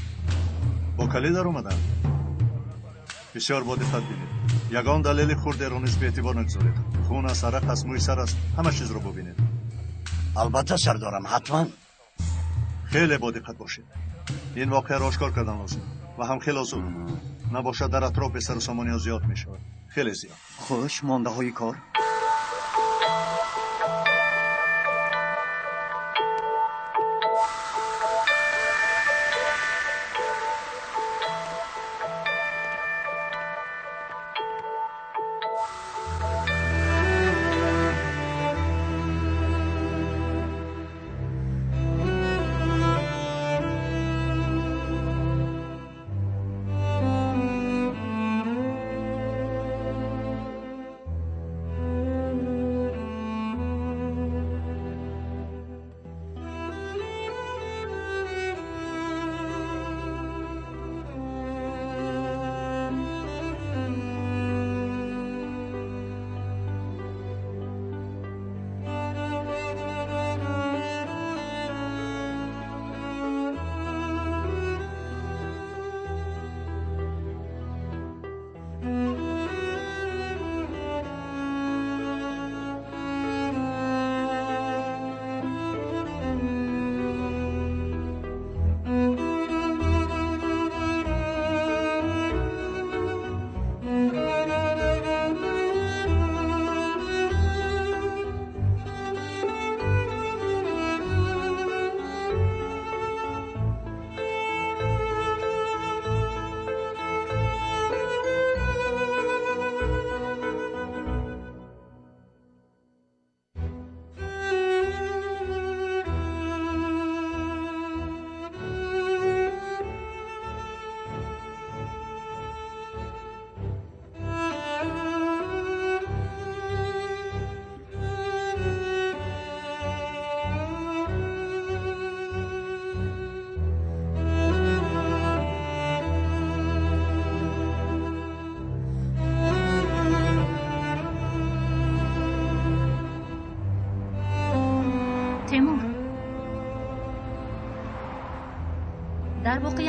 Бо калид даромаданд? Бисёр бодиққат бинед. Ягон далели хурдеро низ беэътибор нагузоред. Хун аст, арақ аст, мӯи сар аст, ҳама чизро бубинед. Албатта, сардорам, ҳатман. Хеле бодиққат бошед. Ин воқеаро ошкор кардан лозим ва ҳам хело зуд. Набошад, дар атроф бесару сомониҳо зиёд мешавад, хеле зиёд. Хуш, мондаҳои кор.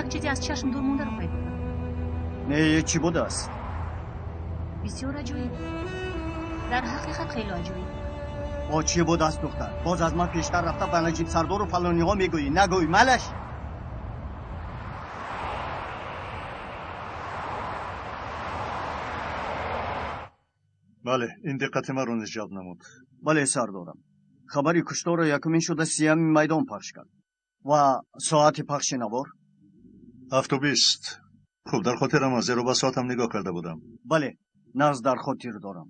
як чизе аз чашм дур мондаро пайдо кардам. Не, чӣ будааст? Бисёр аҷоиб. Дар ҳақиқат хеле аҷоиб. Бо чӣ будааст, духтар? Боз аз ман пештар рафта ба Наҷиб сардору фалониҳо мегӯӣ. Нагӯй, малаш. Бале, ин диққати маро низ ҷалб намуд. Бале, сардорам. Хабари кушторро якумин шуда сиями майдон пахш кард. Ва соати пахши навор? 7:20. Хуб, дар хотирам аст, зеро ба соатам нигоҳ карда будам. Бале, нағз дар хотир дорам.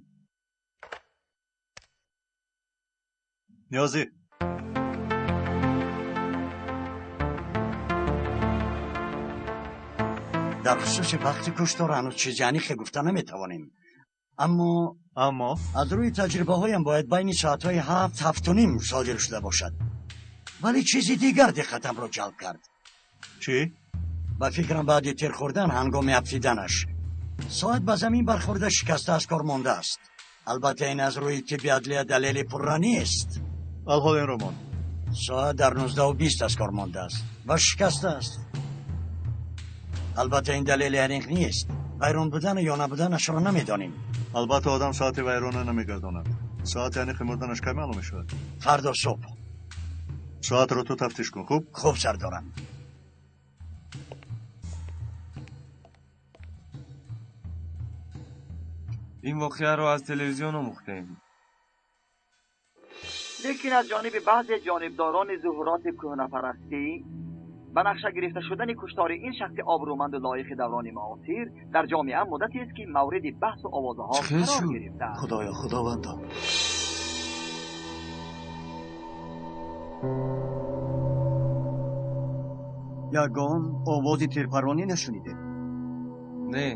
Ниёзӣ. Дар хусуси вақти куштор ҳанӯз чизи аниқе гуфта наметавонем. Аммо аз рӯи таҷрибаҳоям бояд байни соатҳои 7, 7:30 содир шуда бошад. Вале чизи дигар диққатамро ҷалб кард. Чӣ? Ба фикрам баъди тир хӯрдан ҳангоми афтиданаш соат ба замин бархӯрда шикаста аз кор мондааст. Албатта ин аз рӯи тибби адлия далели пурра нест. Алҳол инро монд. Соат дар 19:20 аз кор мондааст ва шикастааст. Албатта ин далели аниқ нест. Вайрон будан ё набуданашро намедонем. Албатта одам соати вайрона намегардонад. Соати аниқи мурданаш кай маълум мешавад? Фардо субҳ. Соатро ту тафтиш кун, хуб? Хуб, сардорам. Ин воқеаро аз телевизион омӯхтем. Лекин аз ҷониби баъзе ҷонибдорони зуҳуроти кӯҳнапарастӣ ба нақша гирифта шудани куштори ин шахси обрӯманду лоиқи даврони муосир дар ҷомеа муддатест, ки мавриди баҳсу овозаҳо қарор гирифтааст. Худоё, худовандо. Ягон овози тирпаронӣ нашунидед? Не.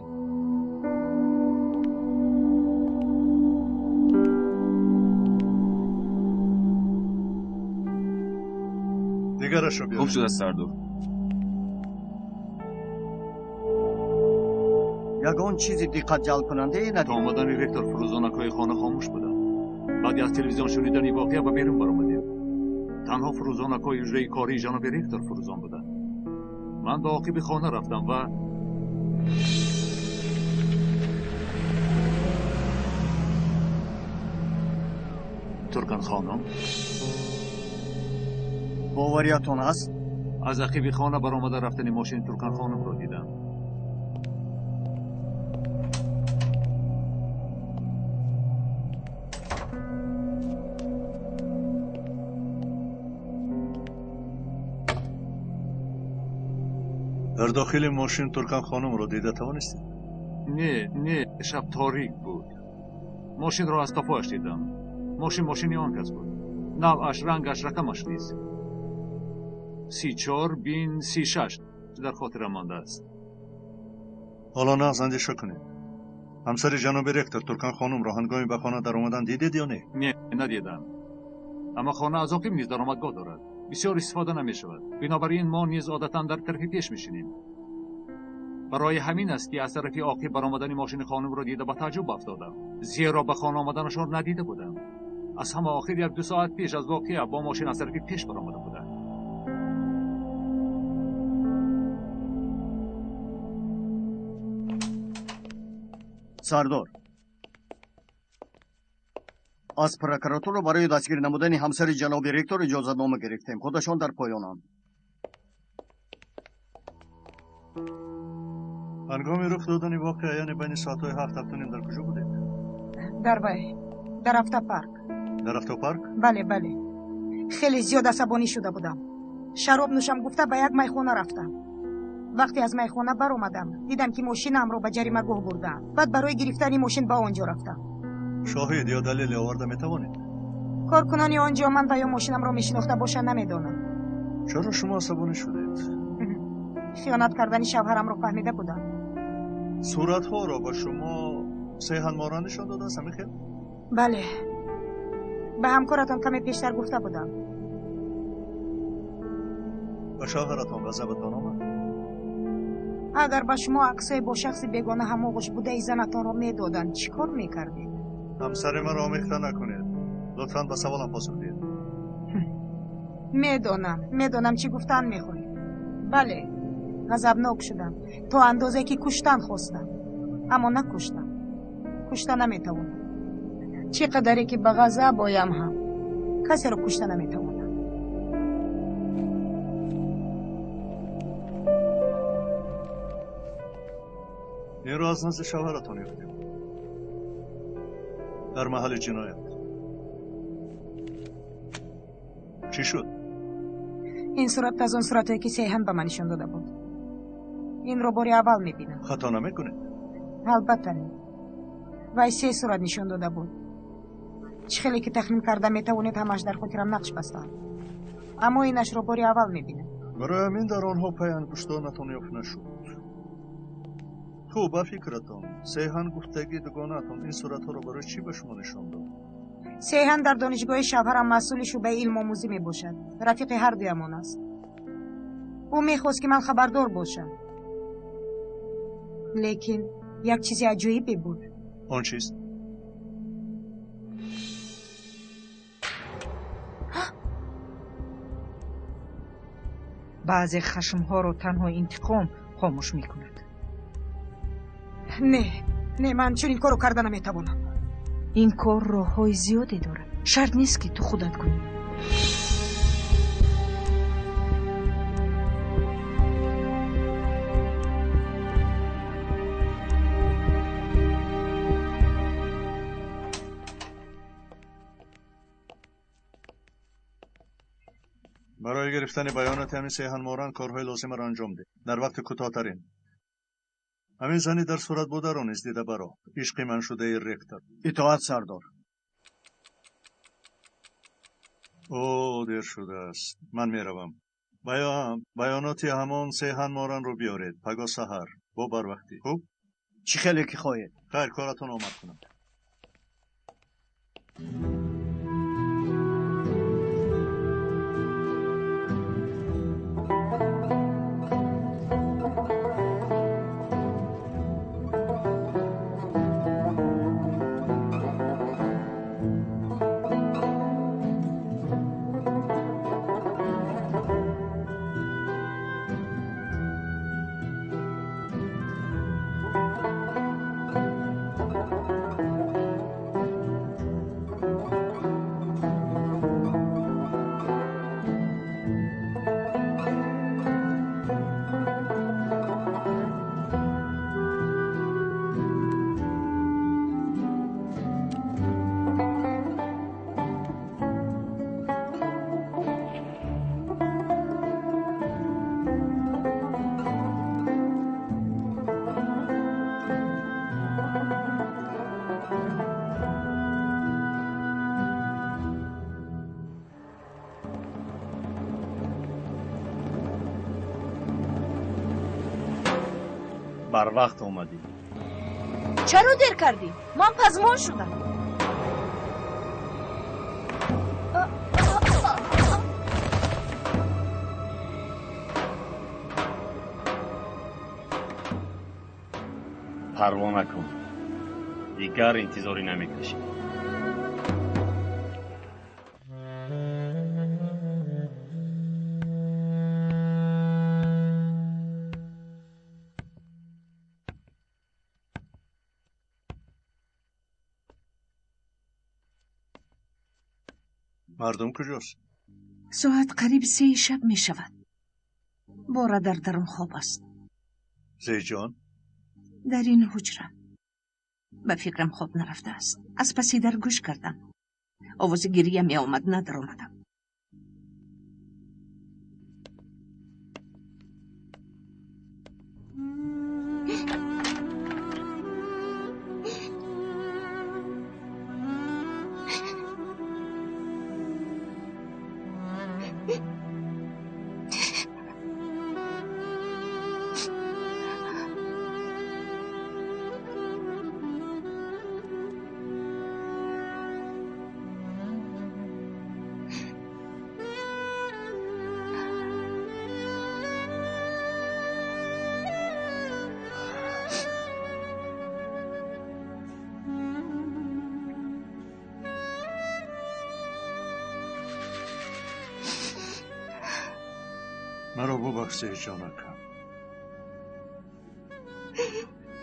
Дигарашро биёред. Хуб шудааст, сардор. Ягон чизи диққатҷалбкунандае надид? То омадани ректор фурӯзонакҳои хона хомӯш буданд. Баъди аз телевизион шунидани воқеа ба берун баромадем. Танҳо фурӯзонакҳои ҳуҷраи кории ҷаноби ректор фурӯзон буданд. Ман ба оқиби хона рафтам ва Туркан хонум. Бовариятон ҳаст? Аз ақиби хона баромада рафтани мошини Туркан хонумро дидам. Дар дохили мошин Туркан хонумро дида тавонистед? Не, не, шаб торик буд. Мошинро аз қафояш дидам. Мошин мошини он кас буд. Навъаш, рангаш, рақамаш низ. 34 бин 36 дар хотирам мондааст. Ҳоло нағз андеша кунед. Ҳамсари ҷаноби ректор Туркан хонумро ҳангоми ба хона даромадан дидед ё не? Не, надидам. Аммо хона аз оқиб низ даромадгоҳ дорад. Бисёр истифода намешавад. Бинобар ин мо низ одатан дар тарафи пеш мешинем. Барои ҳамин аст, ки аз тарафи оқиб баромадани мошини хонумро дида ба таъҷуб афтодам. Зеро ба хона омаданашон надида будам. Аз ҳама охир 1-2 соат пеш аз воқеа бо мошин аз тарафи пеш баромада будам. Сардор, аз прокуратура барои дастгир намудани ҳамсари ҷаноби ректор иҷозатнома гирифтем. Худашон дар поёнанд. Ҳангоми рух додани воқеа, яъне байни соатҳои 7, 7:30 дар куҷо будед? Дар вай, дар автопарк. Дар автопарк? Бале, бале. Хеле зиёд асабонӣ шуда будам. Шароб нӯшам гуфта ба як майхона рафтам. Вақте аз майхона баромадам, дидам, ки мошинаамро ба ҷаримагоҳ бурдаам. Баъд барои гирифтани мошин ба он ҷо рафтам. Шоҳид ё далеле оварда метавонед? Коркунони он ҷо ман ва ё мошинамро мешинохта бошанд намедонам. Чаро шумо асабонӣ шудед? Хиёнат кардани шавҳарамро фаҳмида будам. Суратҳоро ба шумо Сеҳанмора нишон додааст, ҳамин хел? Бале. Ба ҳамкоратон каме пештар гуфта будам. Ба шавҳаратон ғазабатон омад? Агар ба шумо аксҳои бо шахси бегона ҳамоғӯш будаи занатонро медоданд, чӣ кор мекардед? Ҳамсари маро омехта накунед. Лутфан ба саволам посух диҳед. Медонам, медонам чӣ гуфтан мехоҳед. Бале, Ғазабнок шудам, то андозае ки куштан хостам, аммо накуштам. Кушта наметавонам. Чӣ қадаре ки ба ғазаб оям ҳам касеро кушта наметавонам. Инро аз назди шавҳаратон ёфтем дар маҳалли ҷиноят. Чӣ шуд? Ин сурат аз он суратҳое ки Сейҳан ба ман нишон дода буд. Инро бори аввал мебинам. Хато намекунед? Албатта не. Вай се сурат нишон дода буд. Чӣ хеле ки тахмин карда метавонед, ҳамааш дар хотирам нақш бастаанд, аммо инашро бори аввал мебинам. Барои ҳамин дар онҳо пайангуштонатон ёфт нашуд. Хуб, ба фикратон, Сейҳан гуфтагии дугонаатон ин суратҳоро барои чӣ ба шумо нишон дод? Сейҳан дар донишгоҳи шавҳарам масъули шӯъбаи илмомӯзӣ мебошад. Рафиқи ҳардуямон аст. Ӯ мехост, ки ман хабардор бошам. Лекин як чизи аҷоибе буд. Он чист? Баъзе хашмҳоро танҳо интиқом хомӯш мекунад. Не, не, ман чунин корро карда наметавонам. Ин кор роҳҳои зиёде дорад. Шарт нест, ки ту худат кунӣ. Барои гирифтани баёноти ҳамин Сейҳан Моран корҳои лозимаро анҷом деҳ дар вақти кӯтоҳтарин. Ҳамин зани дар сурат бударо низ дида баро, ишқи ман шудаи ректор. Итоат, сардор. О, дер шудааст, ман меравам. Баёноти ҳамон Сейҳан Моранро биёред пагоҳ саҳар бо барвақтӣ. Хуб? Чӣ хеле ки хоҳед. Хайр, коратон омад кунам. Барвақт омадӣ. Чаро дер кардӣ? Ман пазмон шудам. Парво накун, дигар интизорӣ намекашӣ. Мардум куҷост? Соат қариб 3 шаб мешавад. Бора дар дарун хоб аст. Зейҷон? Дар ин ҳуҷра. Ба фикрам хоб нарафтааст. Аз паси дар гӯш кардам. Овози гирия меомад, надаромадам. Маро бубахш, Зейҷонакам.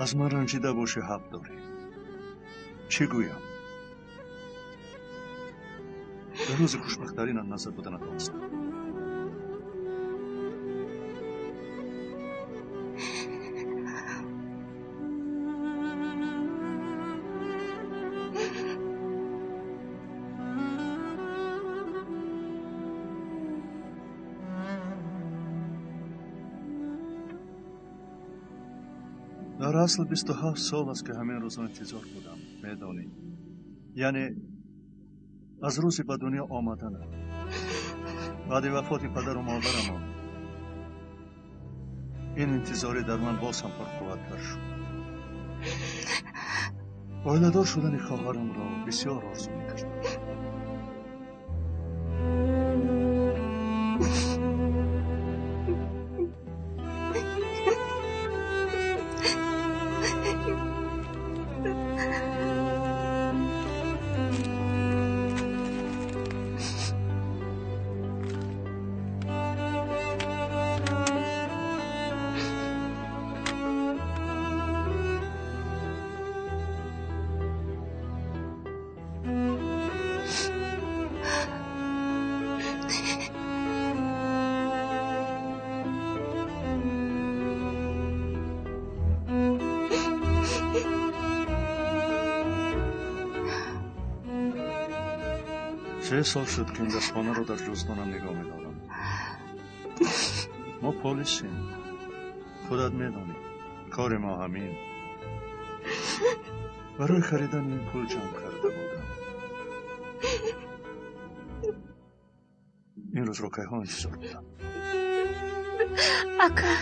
Аз ман ранҷида бошӣ ҳақ дорӣ. Чӣ гӯям? Дар рӯзи хушбахттаринам назар буда натавонистам. Дар асл 27 сол аст, ки ҳамин рӯзро интизор будам, медонӣ. Яъне аз рӯзи ба дунё омаданам, баъди вафоти падару модарамон, ин интизорӣ дар ман боз ҳам пурқувваттар шуд. Оиладор шудани хоҳарамро бисёр орзу мекардам. Се сол шуд, ки ин дастхонаро дар ҷуздонам нигоҳ медорам. Мо полисем, худат медонӣ, кори мо ҳамин. Барои харидани ин пул ҷамъ карда будам. Ин рӯзро кайҳо интизор будам. Ака,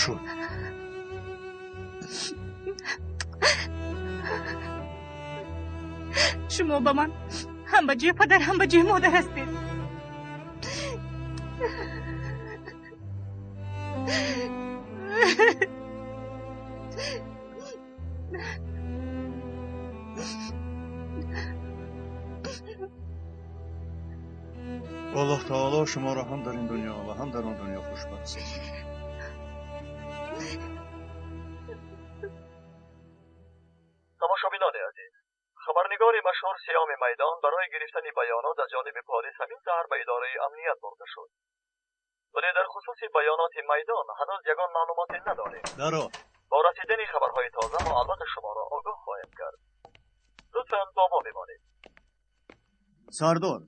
шуд. Шумо ба ман ҳам ба ҷои падар, ҳам ба ҷои модар ҳастед. Аллоҳ таоло шуморо ҳам дар ин дунё ва ҳам дар он дунё хушбахт созад. Тамошобинони азиз, хабарнигори машҳур Сиёми Майдон барои гирифтани баёнот аз ҷониби полис ҳамин саҳар ба идораи амният бурда шуд. Вале дар хусуси баёноти Майдон ҳанӯз ягон маълумоте надорем. Даро. Бо расидани хабарҳои тоза мо албатта шуморо огоҳ хоҳем кард. Лутфан бо мо бимонед. Сардор,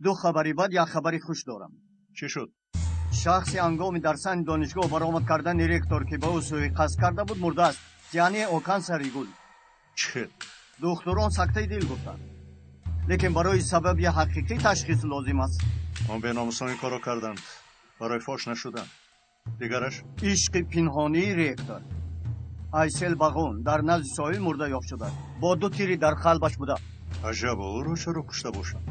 ду хабари бад, як хабари хуш дорам. Чӣ шуд? Шахси ҳангоми дар саҳни донишгоҳ баромад кардани ректор, ки ба ӯ суиқасд карда буд, мурдааст. Яъне Окан Саригул. Чӣ? Духтурон сактаи дил гуфтанд, лекин барои сабаби ҳақиқӣ ташхис лозим аст. Он беномусон ин корро карданд барои фош нашудан. Дигараш? Ишқи пинҳонии ректор Айсел Бағун дар назди соҳил мурда ёфт шудааст, бо ду тири дар қалбаш буда. Аҷаб, ӯро чаро кушта бошанд?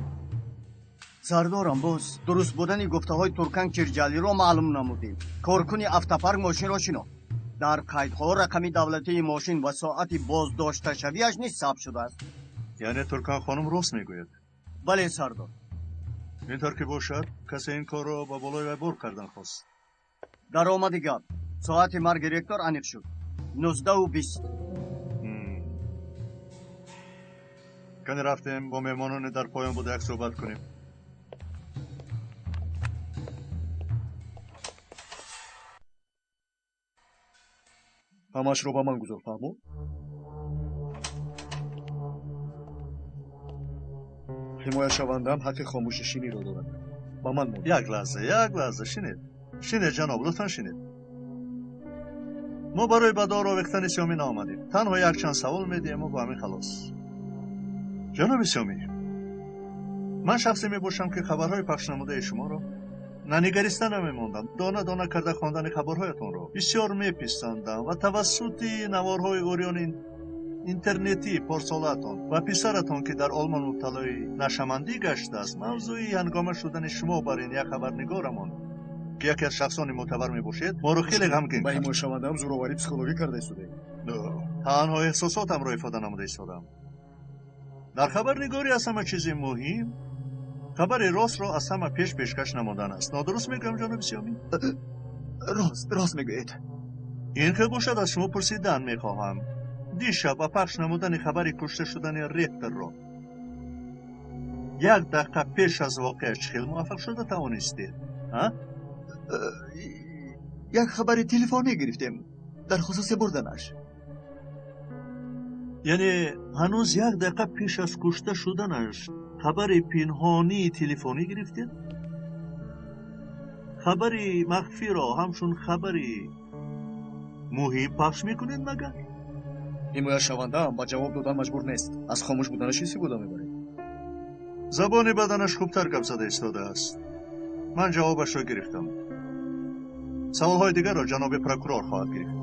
Сардорам, боз дуруст будани гуфтаҳои Туркан Кирҷалиро маълум намудем. Коркуни автопарк мошинро шинохт. Дар қайдҳо рақами давлатии мошин ва соати боздошташавиаш низ сабт шудааст. Яъне Туркан хонум рост мегӯяд? Бале, сардор. Ин тавр ки бошад, касе ин корро ба болои вай бор кардан хост. Даромади гап, соати марги ректор аниқ шуд. 19:20. Кани рафтем бо меҳмононе дар поён буда як суҳбат кунем. Ҳамаашро ба ман гузор, фаҳмо? Ҳимояшавандаам ҳаққи хомӯшнишиниро дорад. Ба ман монед. Як лаҳза, як лаҳза, шинед. Шинед, ҷаноб, лутфан шинед. Мо барои ба дор овехтани Сиёмӣ наомадем. Танҳо якчанд савол медиҳем ва бо ҳамин халос. Ҷаноби Сиёмӣ, ман шахсе мебошам, ки хабарҳои пахшнамудаи шуморо нанигариста намемондам. Дона дона карда хондани хабарҳоятонро бисёр меписандам ва тавассути наворҳои урёни интернетӣ порсолаатон ва писаратон, ки дар Олмон мубталои нашамандӣ гаштааст, мавзӯи ҳангома шудани шумо бар ин як хабарнигорамон, ки яке аз шахсони мӯътабар мебошед, моро хеле ғамгин Ба кард. ҳимояшавандаам зӯроварии психологӣ карда истодаем. Танҳо эҳсосотамро ифода намуда истодам. Дар хабарнигорӣ аз ҳама чизи муҳим хабари ростро аз ҳама пеш пешкаш намудан аст. Нодуруст мегӯям, ҷаноби Сиёмӣ? Рост, рост мегӯед. Ин хел бошад, аз шумо пурсидан мехоҳам. Дишаб ба пахш намудани хабари кушта шудани ректорро як дақиқа пеш аз воқеа чӣ хел муваффақ шуда тавонистед? Як хабари телефонӣ гирифтем дар хусуси бурданаш. Яъне ҳанӯз як дақиқа пеш аз кушта шуданаш хабари пинҳонии телефонӣ гирифтед? Хабари махфиро ҳамчун хабари муҳим пахш мекунед магар? Ҳимояшавандаам ба ҷавоб додан маҷбур нест. Аз хомӯш буданаш истифода мебаред. Забони баданаш хубтар гап зада истодааст. Ман ҷавобашро гирифтам. Саволҳои дигарро ҷаноби прокурор хоҳад гирифт.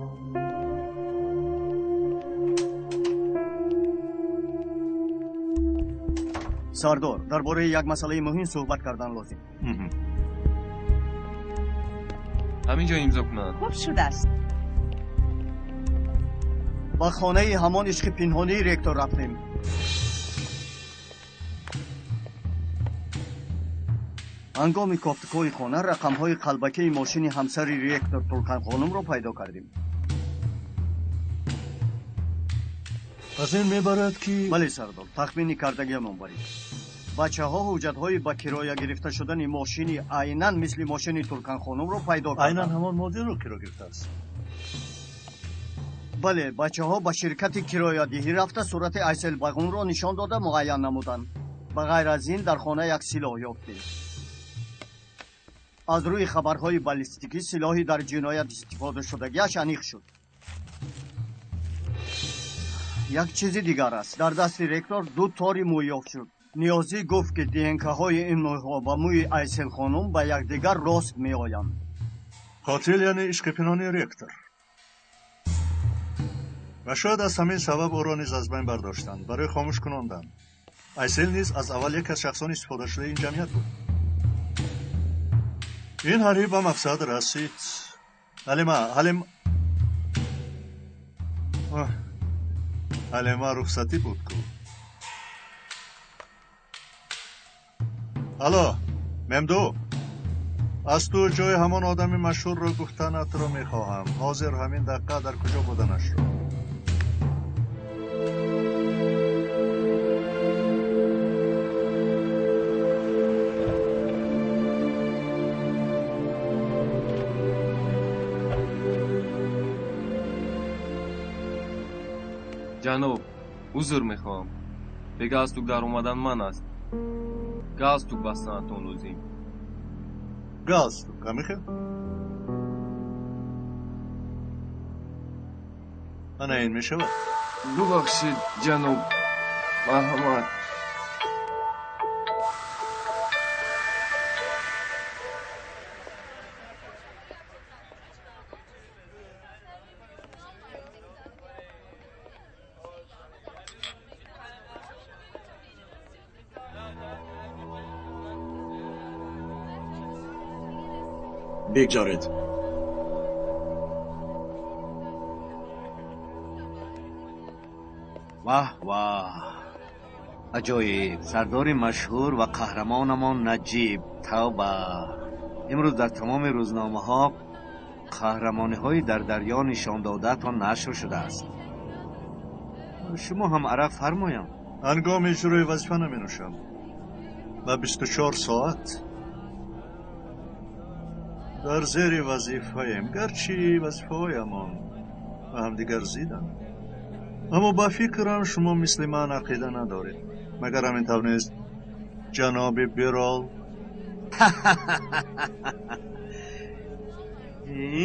Сардор, дар бораи як масъалаи муҳим суҳбат кардан лозим. Ҳамин ҷо имзо кунанд. Хуб шудааст. Ба хонаи ҳамон ишқи пинҳонии ректор рафтем. Ҳангоми кофтукои хона рақамҳои қалбакии мошини ҳамсари ректор Турканхонумро пайдо кардем. Аз ин мебарад ки бале, сардор, тахмини кардагиамон барид. Бачаҳо ҳуҷҷатҳои ба кироя гирифта шудани мошини айнан мисли мошини Турканхонумро пайдо карданд. Айнан ҳамон моделро киро гирифтааст? Бале, бачаҳо ба ширкати кироядиҳӣ рафта сурати Айселбағунро нишон дода муайян намуданд. Ба ғайр аз ин дар хона як силоҳ ёфтем. Аз рӯи хабарҳои баллистикӣ силоҳи дар ҷиноят истифодашудагиаш аниқ шуд. Як чизи дигар аст. Дар дасти ректор ду тори мӯй ёфт шуд. Ниёзӣ гуфт, ки ДНК-ҳои ин мӯйҳо ва мӯи Айселхонум ба якдигар рост меоянд. Қотил яъне ишқи пинҳонии ректор. Ва шояд аз ҳамин сабаб ӯро низ аз байн бардоштанд, барои хомӯш кунондан. Айсел низ аз аввал яке аз шахсони истифодашудаи ин ҷамъият буд. Ин ҳариф ба мақсад расид. Ҳалима, ҳалим, Ҳалима рухсатӣ буд ку. Алло, Мемду, аз ту ҷои ҳамон одами машҳурро гуфтанатро мехоҳам. Ҳозир ҳамин дақиқа дар куҷо буданашро. Ҷаноб, узр мехоҳам. Бе галстук дар омадан ман аст. Галстук бастанатон лозим. Галстук, амихел? Ана ин мешавад? Бубахшед, ҷаноб, марҳамат. Бигзоред. Ваҳ ваҳ, аҷоиб! Сардори машҳур ва қаҳрамонамон Наҷиб. Тавба! Имрӯз дар тамоми рӯзномаҳо қаҳрамониҳои дар дарё нишондодаатон нашр шудааст. Шумо ҳам арақ фармоям. Ҳангоми иҷрои вазифа наменӯшам. Ба 24 соат дар зери вазифаем, гарчи вазифаҳоямон ба ҳамдигар зиданд. Аммо ба фикрам шумо мисли ман ақида надоред. Магар ҳамин тавр нест, ҷаноби Бирол?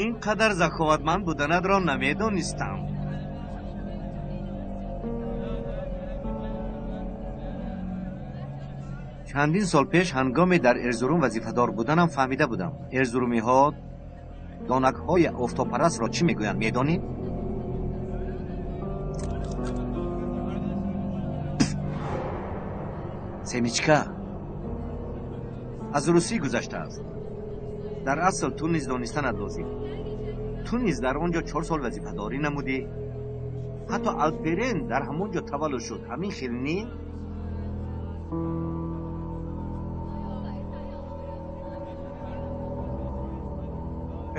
Ин қадар заковатманд буданатро намедонистам. Чандин сол пеш ҳангоме дар Эрзурум вазифадор буданам фаҳмида будам. Эрзурумиҳо донакҳои офтобпарастро чӣ мегӯянд, медонӣ? Семичка аз русӣ гузаштааст. Дар асл ту низ донистанат лозим. Ту низ дар он ҷо 4 сол вазифадорӣ намудӣ. Ҳатто Алперен дар ҳамон ҷо таваллуд шуд. Ҳамин хел не?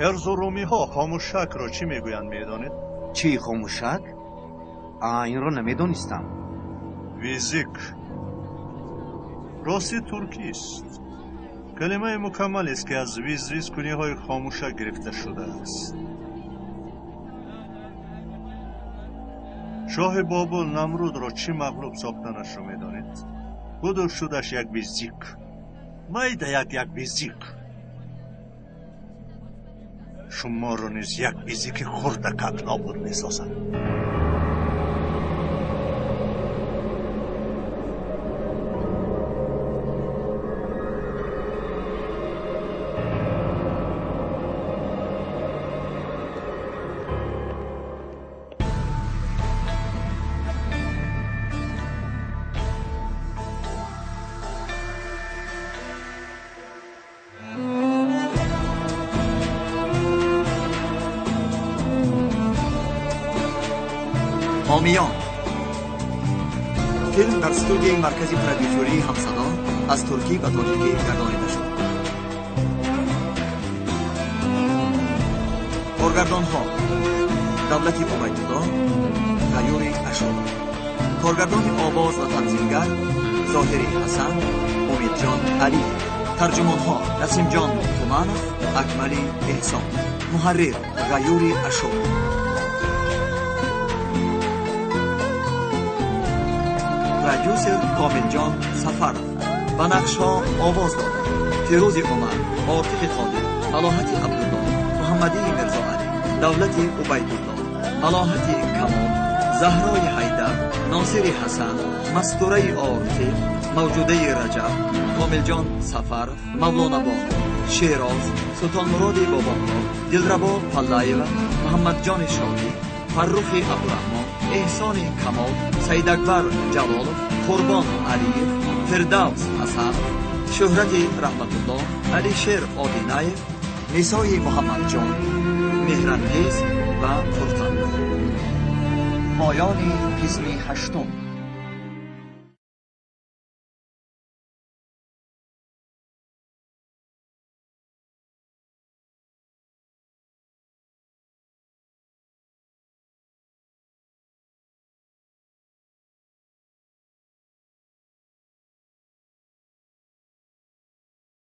Эрзурумиҳо хомӯшакро чӣ мегӯянд, медонед? Чӣ хомӯшак? Инро намедонистам. Визик. Рости туркист. Калимаи мукаммалест, ки аз виз-визкуниҳои хомӯшак гирифта шудааст. Шоҳи Бобул Намрудро чӣ мағлуб сохтанашро медонед? Буду шудаш як визик. Майда як визик. Шуморо низ як визики хурдакак нобуд месозад. ҳомиён. Филм дар студияи маркази продюсерии ҳамсадо аз туркӣ ба тоҷикӣ гардонида шуд. Коргардонҳо: Давлати Убайдулло, Ғаюри Ашуров. Коргардони овоз ва танзимгар Зоҳири Ҳасан, Умедҷон Алиев. Тарҷумонҳо: Насимҷон Туманов, Акмали Эҳсон. Муҳаррир Ғаюри Ашуров. Продюсер Комилҷон Сафаров. Ба нақшҳо овоз доданд: Фирӯзи Умар, Ортиқи Қодир, Малоҳати Абдулло, Муҳаммадии Мирзоалӣ, Давлати Убайдулло, Малоҳати Камол, Заҳрои Ҳайдар, Носири Ҳасан, Мастураи Ортиқ, Мавҷудаи Раҷаб, Комилҷон Сафаров, Мавлона Бону, Шероз, Султонмуроди Бобомурод, Дилрабо Паллаева, Муҳаммадҷони Шодӣ, Фаррухи Абдураҳмон, Эҳсони Камол, Саидакбар Ҷалолов, Қурбон Алиев, Фирдавс Ҳасанов, Шӯҳрати Раҳматулло, Алишер Одинаев, Нисои Муҳаммадҷон, Меҳрангез ва Фурқан. Поёни қисми ҳаштум.